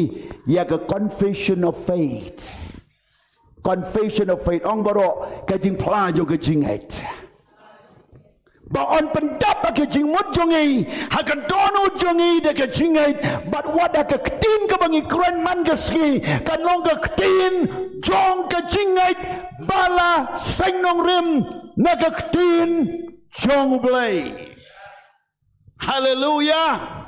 ïa ka confession of faith. Confession of faith, ong baroh, ka jingphla jong ka jingngeit. Ba yn pyndap ha ka jingmut jong ngi, ha ka dohnud jong ngi da ka jingngeit, bad wat ha ka ktien kaba ngi kren man ka sngi, kan long ka ktien jong ka jingngeit ba la seng nongrim na ka ktien jong U Blei. Haleluya.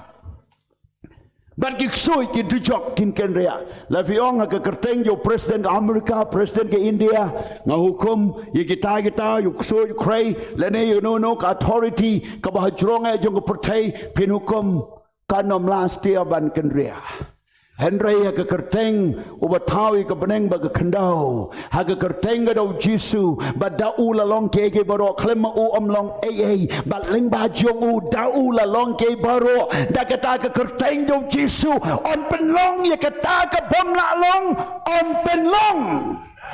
Bad ki ksuid ki dujok kin kynriah. La phi ong ha ka kyrteng jong u president ka America, president ka India, nga hukum ïa kita kita, ïa u ksuid, u khrei, lane ïa uno uno ka authority kaba hajrong eh jong ka pyrthei, phin hukum, kan ym lah satia ban kynriah. Hynrei ha ka kyrteng uba thaw ïa ka bneng bad ka khyndew, ha ka kyrteng ka da U Jisu, bad da u la long kiei kiei baroh, khlem ma u ym long ei ei, bad lyngba jong u da u la long kiei baroh. Da kata ka kyrteng jong U Jisu yn pynlong ïa kata ka bym lah long, yn pynlong.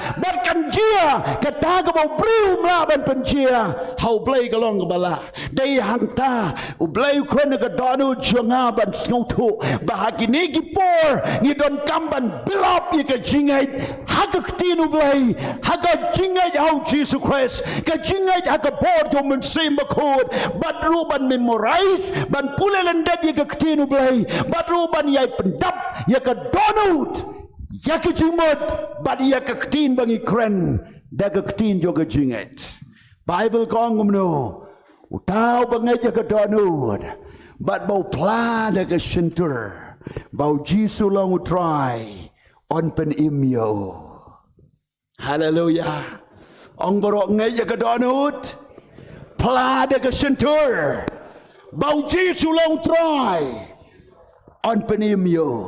Bad kan jia kata kaba u briew um lah ban pynjia, ha U Blei ka long kaba lah. Dei hangta U Blei u kren ha ka dohnud jong nga ban sngewthuh ba ha kine ki por ngi donkam ban build up ïa ka jingngeit ha ka ktien U Blei, ha ka jingngeit ha U Jisu Khrist, ka jingngeit ha ka bor jong U Mynsiem Bakhuid, bad ruh ban memorize, ban pule lyndet ïa ka ktien U Blei, bad ruh ban ïai pyndap ïa ka dohnud, ïa ka jingmut, bad ïa ka ktien ba ngi kren da ka ktien jong ka jingngeit. Baibl ka ong kumno? Uta uba ngeit ïa ka dohnud bad ba u phla da ka shyntur ba U Jisu long U Trai, yn pynim ïa u. Haleluya. Ong baroh, ngeit ïa ka dohnud, phla da ka shyntur ba U Jisu long U Trai, yn pynim ïa u.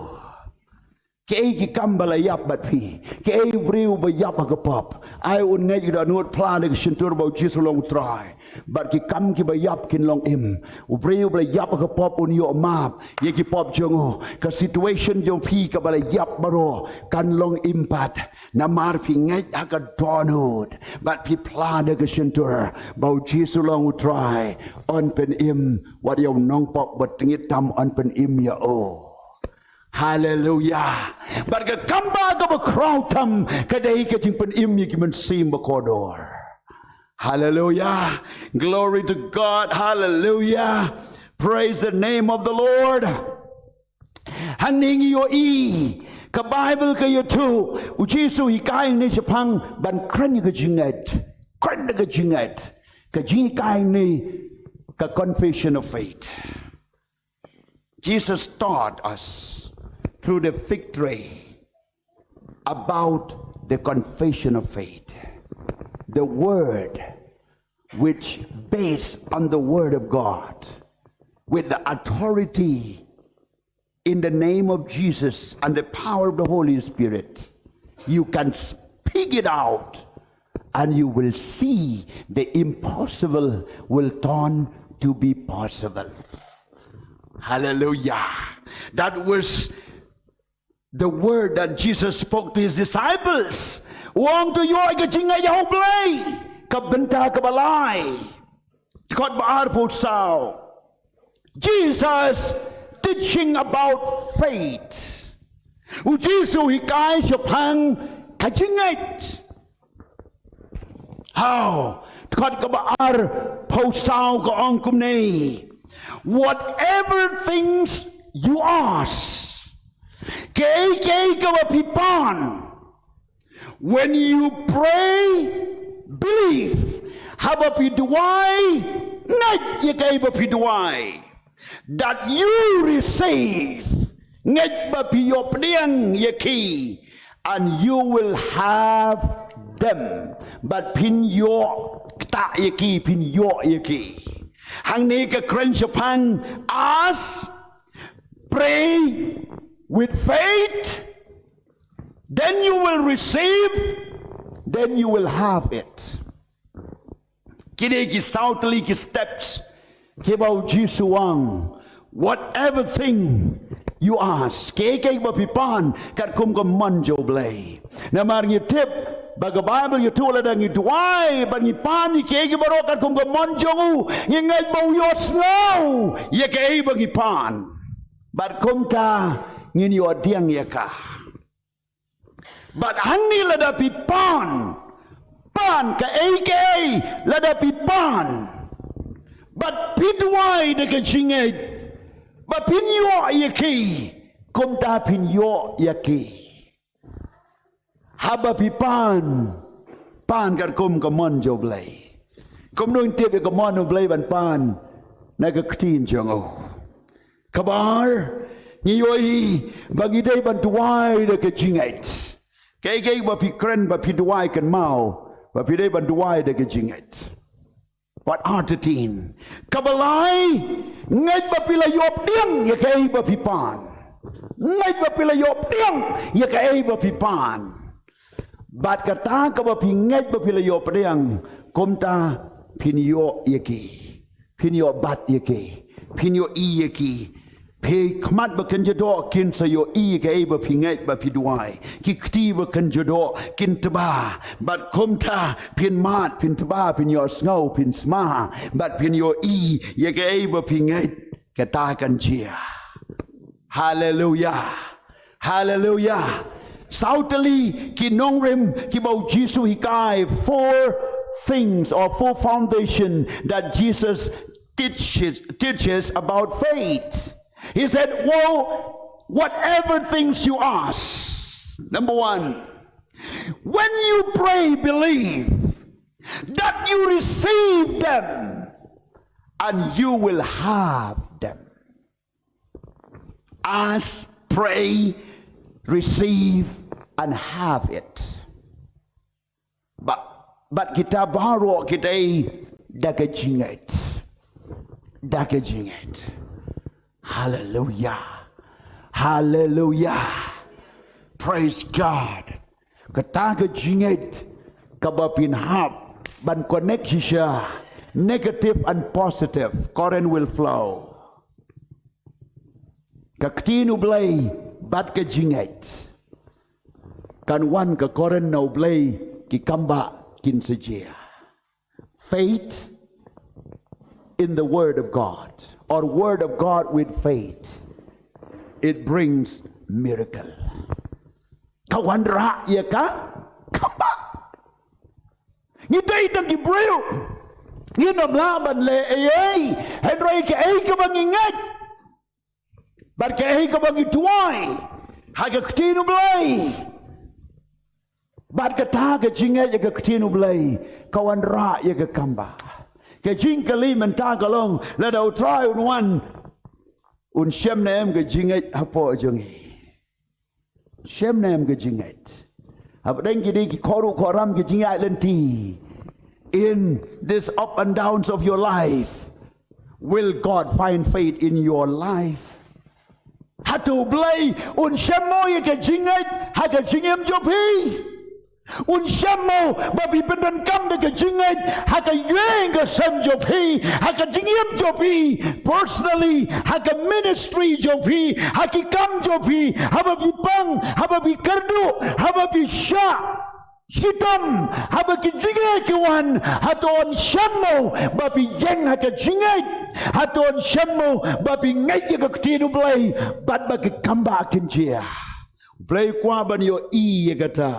Kiei ki kam ba la ïap bad phi? Kiei u briew ba ïap ha ka pop? Ai un ngeit, u dohnud phla da ka shyntur ba u Jisu long u Trai. Bad ki kam kiba ïap kin long im. U briew uba la ïap ha ka pop un ïoh map ïa ki pop jong u. Ka situation jong phi kaba la ïap baroh kan long im pat. Namar phi ngeit ha ka dohnud bad phi phla da ka shyntur ba u Jisu long u Trai, yn pynim. Wat ïa u nongpop ba tngit tam yn pynim ïa u. Haleluya. Bad ka kam ba kaba khraw tam ka dei ka jingpynim ïa ki mynsiem bakordor. Haleluya. Glory to God. Haleluya. Praise the name of the Lord. Hangne ngi ïohi ka Bible ka ïathuh, u Jisu hikai hangne shaphang ban kren ïa ka jingngeit. Kren ïa ka jingngeit. Ka jinghikai hangne ka confession of faith. Jesus taught us through the fig tree about the confession of faith. The word which based on the word of God with the authority in the name of Jesus and the power of the Holy Spirit. You can speak it out and you will see the impossible will turn to be possible. Hallelujah. That was the word that Jesus spoke to his disciples. U ong to ïoh ïa ka jingngeit ha U Blei. Ka bynta kaba lai. Kot ba arphew saw. Jesus teaching about faith. U Jisu hikai shaphang ka jingngeit. How? Kot kaba arphew saw ka ong kumne. Whatever things you ask. Kaei kaei kaba phi pan. When you pray, believe. Haba phi duwai, ngeit ïa kaei ba phi duwai. That you receive. Ngeit ba phi ïoh pdiang ïa ki. And you will have them. Bad phin ïoh ktah ïa ki, phin ïoh ïa ki. Hangne ka kren shaphang ask, pray with faith, then you will receive, then you will have it. Kine ki saw tylli ki steps kiba u Jisu u ong, whatever thing you ask, kaei kaei ba phi pan katkum ka mon jong U Blei. Namar ngi tip ba ka Bible ïathuh lada ngi duwai bad ngi pan ïa kaei kaei baroh katkum ka mon jong u, ngi ngeit ba u ïohsngew ïa kaei ba ngi pan. Bad kumta ngin ïoh pdiang ïa ka. Bad hangne lada phi pan, pan kaei kaei lada phi pan, bad phi duwai da ka jingngeit ba phin ïoh ïa ki, kumta phin ïoh ïa ki. Haba phi pan, pan katkum ka mon jong U Blei. Kumno ngin tip ïa ka mon U Blei ban pan? Na ka ktien jong u. Kaba ar, ngi ïohi ba ngi dei ban duwai da ka jingngeit. Kaei kaei ba phi kren ba phi duwai kynmaw ba phi dei ban duwai da ka jingngeit. Wat artatien. Kaba lai, ngeit ba phi la ïoh pdiang ïa kaei ba phi pan. Ngeit ba phi la ïoh pdiang ïa kaei ba phi pan. Bad kata kaba phi ngeit ba phi la ïoh pdiang, kumta phin ïoh ïa ki. Phin ïoh bat ïa ki. Phin ïohi ïa ki. Phi khmat ba kynja doh kin sa ïohi ïa kaei ba phi ngeit ba phi duwai. Ki kti ba kynja doh kin tba. Bad kumta phin mad, phin tba, phin ïohsngew, phin sma. Bad phin ïohi ïa kaei ba phi ngeit. Kata kan jia. Haleluya. Haleluya. Saw tylli ki nongrim kiba u Jisu hikai, four things or four foundation that Jesus teaches, teaches about faith. He said, well, whatever things you ask. Number one, when you pray, believe that you receive them and you will have them. Ask, pray, receive, and have it. Bad, bad kita baroh kita da ka jingngeit. Da ka jingngeit. Hallelujah. Hallelujah. Praise God. Kata ka jingngeit kaba phin hap ban connect shisha, negative and positive current will flow. Ka ktien U Blei bad ka jingngeit, kan wan ka current na U Blei, ki kambah kin sa jia. Faith in the word of God, or word of God with faith, it brings miracle. Ka wanrah ïa ka kambah. Ngi dei tang ki briew, ngim lah ban leh ei ei, hynrei kaei kaba ngi ngeit bad kaei kaba ngi duwai ha ka ktien U Blei, bad kata ka jingngeit ïa ka ktien U Blei, ka wanrah ïa ka kambah. Ka jingkylli mynta ka long, lada U Trai un wan, un shem ne em ka jingngeit hapoh jong ngi? Shem ne em ka jingngeit? Hapdeng kine ki khot ruh khot ram, ki jingïaid lynti, in this up and downs of your life, will God find faith in your life? Hato U Blei un shem mo ïa ka jingngeit ha ka jingim jong phi? Un shem mo ba phi pyndonkam da ka jingngeit ha ka ïing ka sem jong phi, ha ka jingim jong phi personally, ha ka ministry jong phi, ha ki kam jong phi, haba phi pang, haba phi kyrduh, haba phi shah shitom, haba ki jingeh ki wan, hato un shem mo ba phi ïeng ha ka jingngeit? Hato un shem mo ba phi ngeit ïa ka ktien U Blei bad ba ki kambah kin jia? U Blei u kwah ban ïohi ïa kata.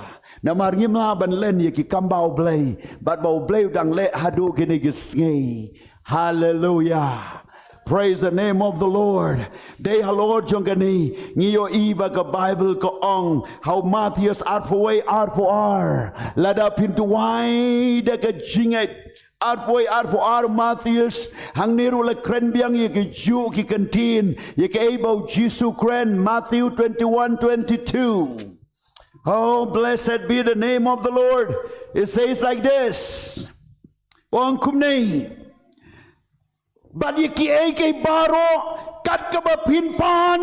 Namar ngim lah ban len ïa ki kambah U Blei bad ba U Blei u dang leh haduh kine ki sngi. Hallelujah. Praise the name of the Lord. Dei halor jong kane ngi ïohi ba ka Bible ka ong ha u Mathaios arphew wei arphew ar, lada phin duwai da ka jingngeit. Arphew wei arphew ar Mathaios, hangne ruh la kren biang ïa ki juh ki kyntien ïa kaei ba U Jisu u kren, Matthew twenty-one twenty-two. Oh, blessed be the name of the Lord. It says like this. Ong kumne. Bad ïa kiei kiei baroh kat kaba phin pan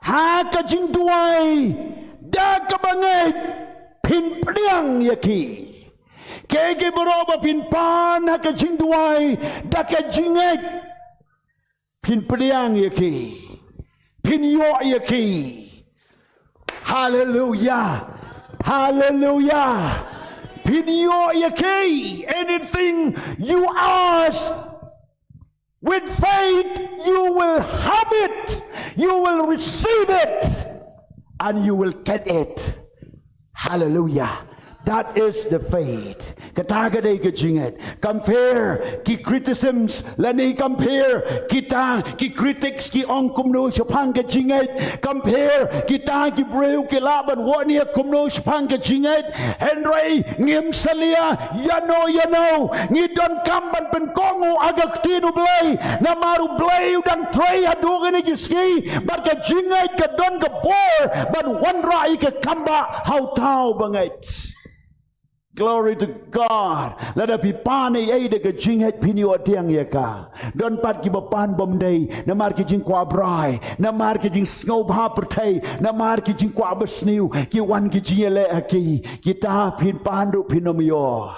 ha ka jingduwai da kaba ngeit, phin pdiang ïa ki. Kiei kiei baroh ba phin pan ha ka jingduwai da ka jingngeit, phin pdiang ïa ki, phin ïoh ïa ki. Hallelujah. Hallelujah. Phin ïoh ïa ki. Anything you ask with faith, you will have it, you will receive it, and you will get it. Hallelujah. That is the faith. Kata ka dei ka jingngeit. Compare ki criticisms lane compare kita ki critics ki ong kumno shaphang ka jingngeit. Compare kita ki briew ki lah ban wad nia kumno shaphang ka jingngeit. Hynrei ngim salia ïano ïano. Ngi donkam ban pynkohnguh ha ka ktien U Blei. Namar U Blei u dang trei haduh kine ki sngi bad ka jingngeit ka don ka bor ban wanrah ïa ka kambah ha uta uba ngeit. Glory to God. Lada phi pan ei ei da ka jingngeit phin ïoh pdiang ïa ka. Don pat kiba pan bym dei, namar ki jingkwah brai, namar ki jingsngewbha pyrthei, namar ki jingkwah basniew, ki wan ki jingïaleh ha ki. Kita phin pan ruh phin ym ïoh.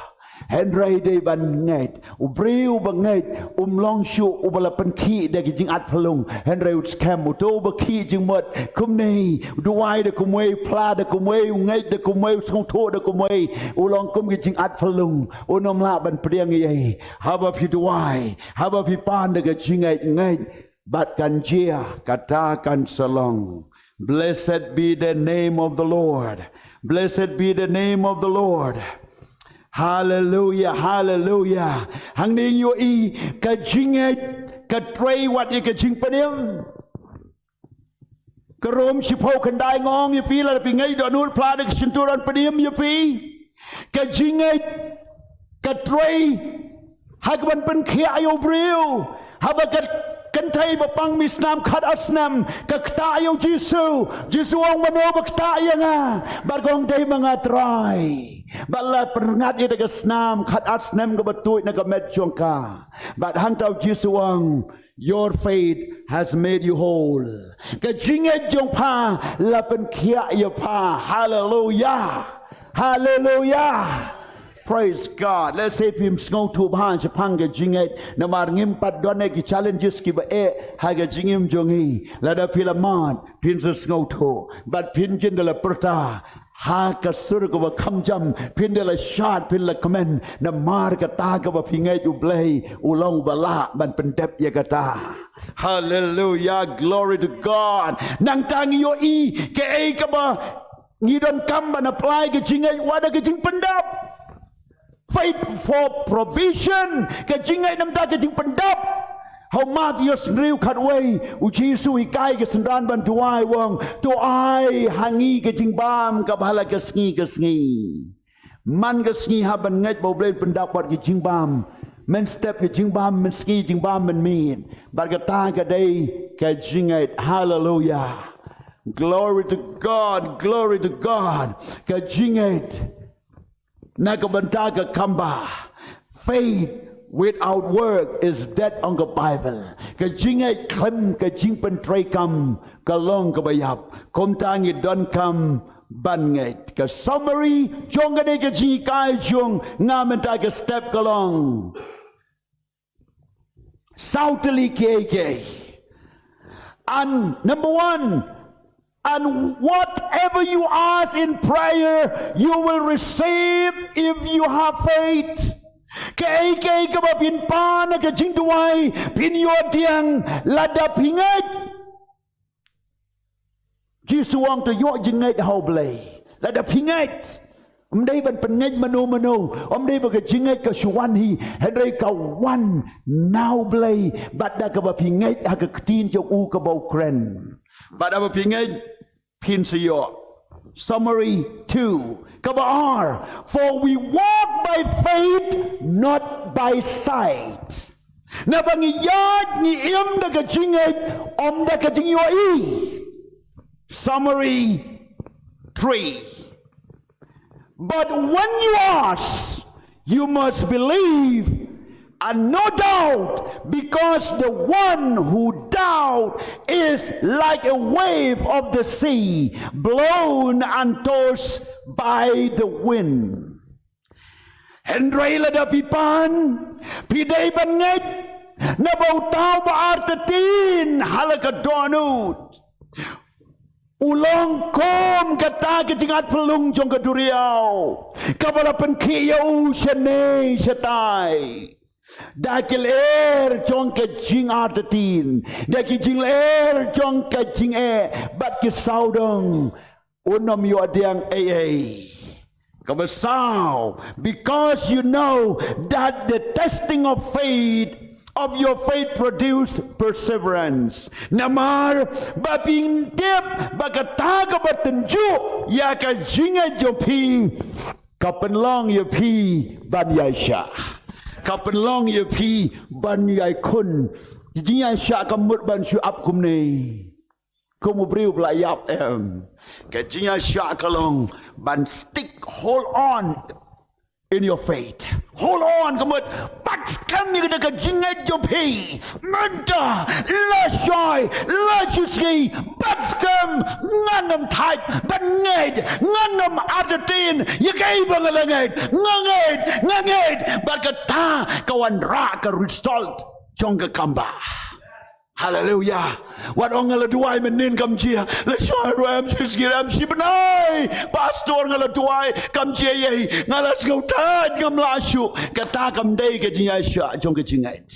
Hynrei dei ban ngeit. U briew uba ngeit um long shuh uba la pynkhih da ki jingat phyllung. Hynrei u skhem uto uba khih jingmut kumne, u duwai da kumwei, u phla da kumwei, u ngeit da kumwei, u sngewthuh da kumwei, u long kum ki jingat phyllung. Un ym lah ban pdiang ei ei. Haba phi duwai, haba phi pan da ka jingngeit, ngeit bad kan jia, kata kan sa long. Blessed be the name of the Lord. Blessed be the name of the Lord. Hallelujah, hallelujah. Hangne ngi ïohi ka jingngeit ka trei wat ïa ka jingpynim. Ka Rom shiphew khyndai nga ong ïa phi, lada phi ngeit dohnud, phla da ka shyntur, yn pynim ïa phi. Ka jingngeit ka trei ha kaban pynkhiah ïa u briew. Haba ka kynthei ba pang misnam khatar snem ka ktah ïa u Jisu. Jisu ong, mano ba ktah ïa nga? Bad ka ong, dei ma nga Trai. Bad la pynngat ïa ka snam khatar snem kaba tuid na ka met jong ka. Bad hangta u Jisu ong, your faith has made you whole. Ka jingngeit jong pha la pynkhiah ïa pha. Hallelujah. Hallelujah. Praise God. Let's say phim sngewthuh bha shaphang ka jingngeit. Namar ngim pat don eh ki challenges kiba eh ha ka jingim jong ngi. Lada phi la mad, phin sa sngewthuh. Bad phin jin da la pyrta ha ka sur kaba kham jam, phin da la shad, phin la kmen. Namar kata kaba phi ngeit U Blei u long uba lah ban pyndep ïa kata. Hallelujah, glory to God. Nangta ngi ïohi kaei kaba ngi donkam ban apply ka jingngeit wat da ka jingpyndap. Faith for provision, ka jingngeit namar ka jingpyndap. Ha u Mathaios hynriew khatwei, U Jisu u hikai ki synran ban duwai, u ong, to ai ha ngi ka jingbam kaba ha la ka sngi ka sngi. Man ka sngi hap ban ngeit ba U Blei un pyndap wat ka jingbam. Mynstep ka jingbam, mynsngi jingbam, mynmiet. Bad kata ka dei ka jingngeit. Hallelujah. Glory to God, glory to God. Ka jingngeit na ka bynta ka kamba. Faith without work is dead, ong ka Bible. Ka jingngeit khlem ka jingpyntreikam ka long kaba ïap. Kumta ngi donkam ban ngeit. Ka summary jong kane ka jinghikai jong nga mynta ka step ka long saw tylli kiei kiei. And number one, and whatever you ask in prayer, you will receive if you have faith. Kaei kaei kaba phin pan ha ka jingduwai, phin ïoh pdiang lada phi ngeit. Jisu u ong to ïoh jingngeit ha U Blei. Lada phi ngeit. Ym dei ban pynngeit mano mano. Ym dei ba ka jingngeit ka shu wan hi. Hynrei ka wan na U Blei. Bad da kaba phi ngeit ha ka ktien jong u kaba u kren. Bad da ba phi ngeit phin sa ïoh. Summary two. Kaba ar. For we walk by faith, not by sight. Naba ngi ïaid ngi im da ka jingngeit, ym da ka jingïohi. Summary three. But when you ask, you must believe and no doubt, because the one who doubt is like a wave of the sea, blown and tossed by the wind. Hynrei lada phi pan, phi dei ban ngeit, naba uta uba artatien ha la ka dohnud u long kum kata ka jingatphyllung jong ka duriaw, kaba la pynkhih ïa u shane shatai da ki lyer jong ka jingartatien, da ki jinglyer jong ka jingeh, bad ki sawdong, un ym ïoh pdiang ei ei. Kaba saw, because you know that the testing of faith, of your faith, produce perseverance. Namar ba phi tip ba kata kaba tynjuh ïa ka jingngeit jong phi ka pynlong ïa phi ban ïaishah. Ka pynlong ïa phi ban ïaikhun. Jingïaishah kam mut ban shu ap kumne. Kum u briew ba la ïap, em. Ka jingïaishah ka long ban stick, hold on in your faith. Hold on, ka mut, bat skhem ïa kata ka jingngeit jong phi. Mynta, la shai, la shisngi, bat skhem, ngan ym thait ban ngeit, ngan ym artatien ïa kaei ba nga la ngeit, nga ngeit, nga ngeit. Bad kata ka wanrah ka result jong ka kamba. Haleluya. Wat ong nga la duwai mynnin kam jia. La shai ruh em, shisngi em, shi bnai, pastor, nga la duwai kam jia ei ei. Nga la sngewthait ngam lah shuh. Kata kam dei ka jingïaishah jong ka jingngeit.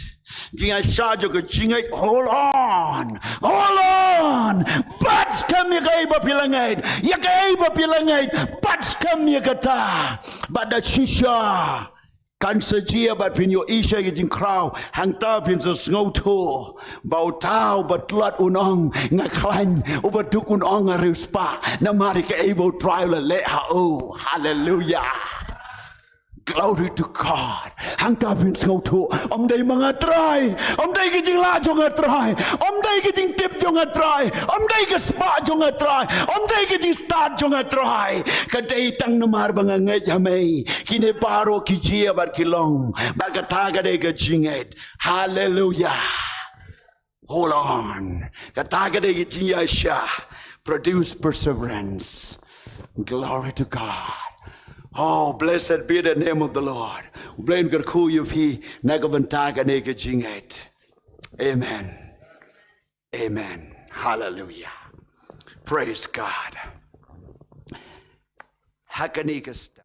Jingïaishah jong ka jingngeit. Hold on. Hold on. Bat skhem ïa kaei ba phi la ngeit. Ïa kaei ba phi la ngeit, bat skhem ïa kata. Bad da shisha kan sa jia bad phin ïohi sha ka jingkhraw, hangta phin sa sngewthuh ba uta uba tlot un ong nga khlaiñ, uba duk un ong nga riewspah, namar ïa kaei ba U Trai u la leh ha u. Haleluya. Glory to God. Hangta phin sngewthuh, ym dei ma nga Trai, ym dei ka jinglah jong nga Trai, ym dei ka jingtip jong nga Trai, ym dei ka spah jong nga Trai, ym dei ka jingstad jong nga Trai. Ka dei tang namar ba nga ngeit ha me. Kine baroh ki jia bad ki long. Bad kata ka dei ka jingngeit. Haleluya. Hold on. Kata ka dei ka jingïaishah. Produce perseverance. Glory to God. Oh, blessed be the name of the Lord. U Blei un kyrkhu ïa phi na ka bynta kane ka jingngeit. Amen. Amen. Hallelujah. Praise God. Ha kane ka step.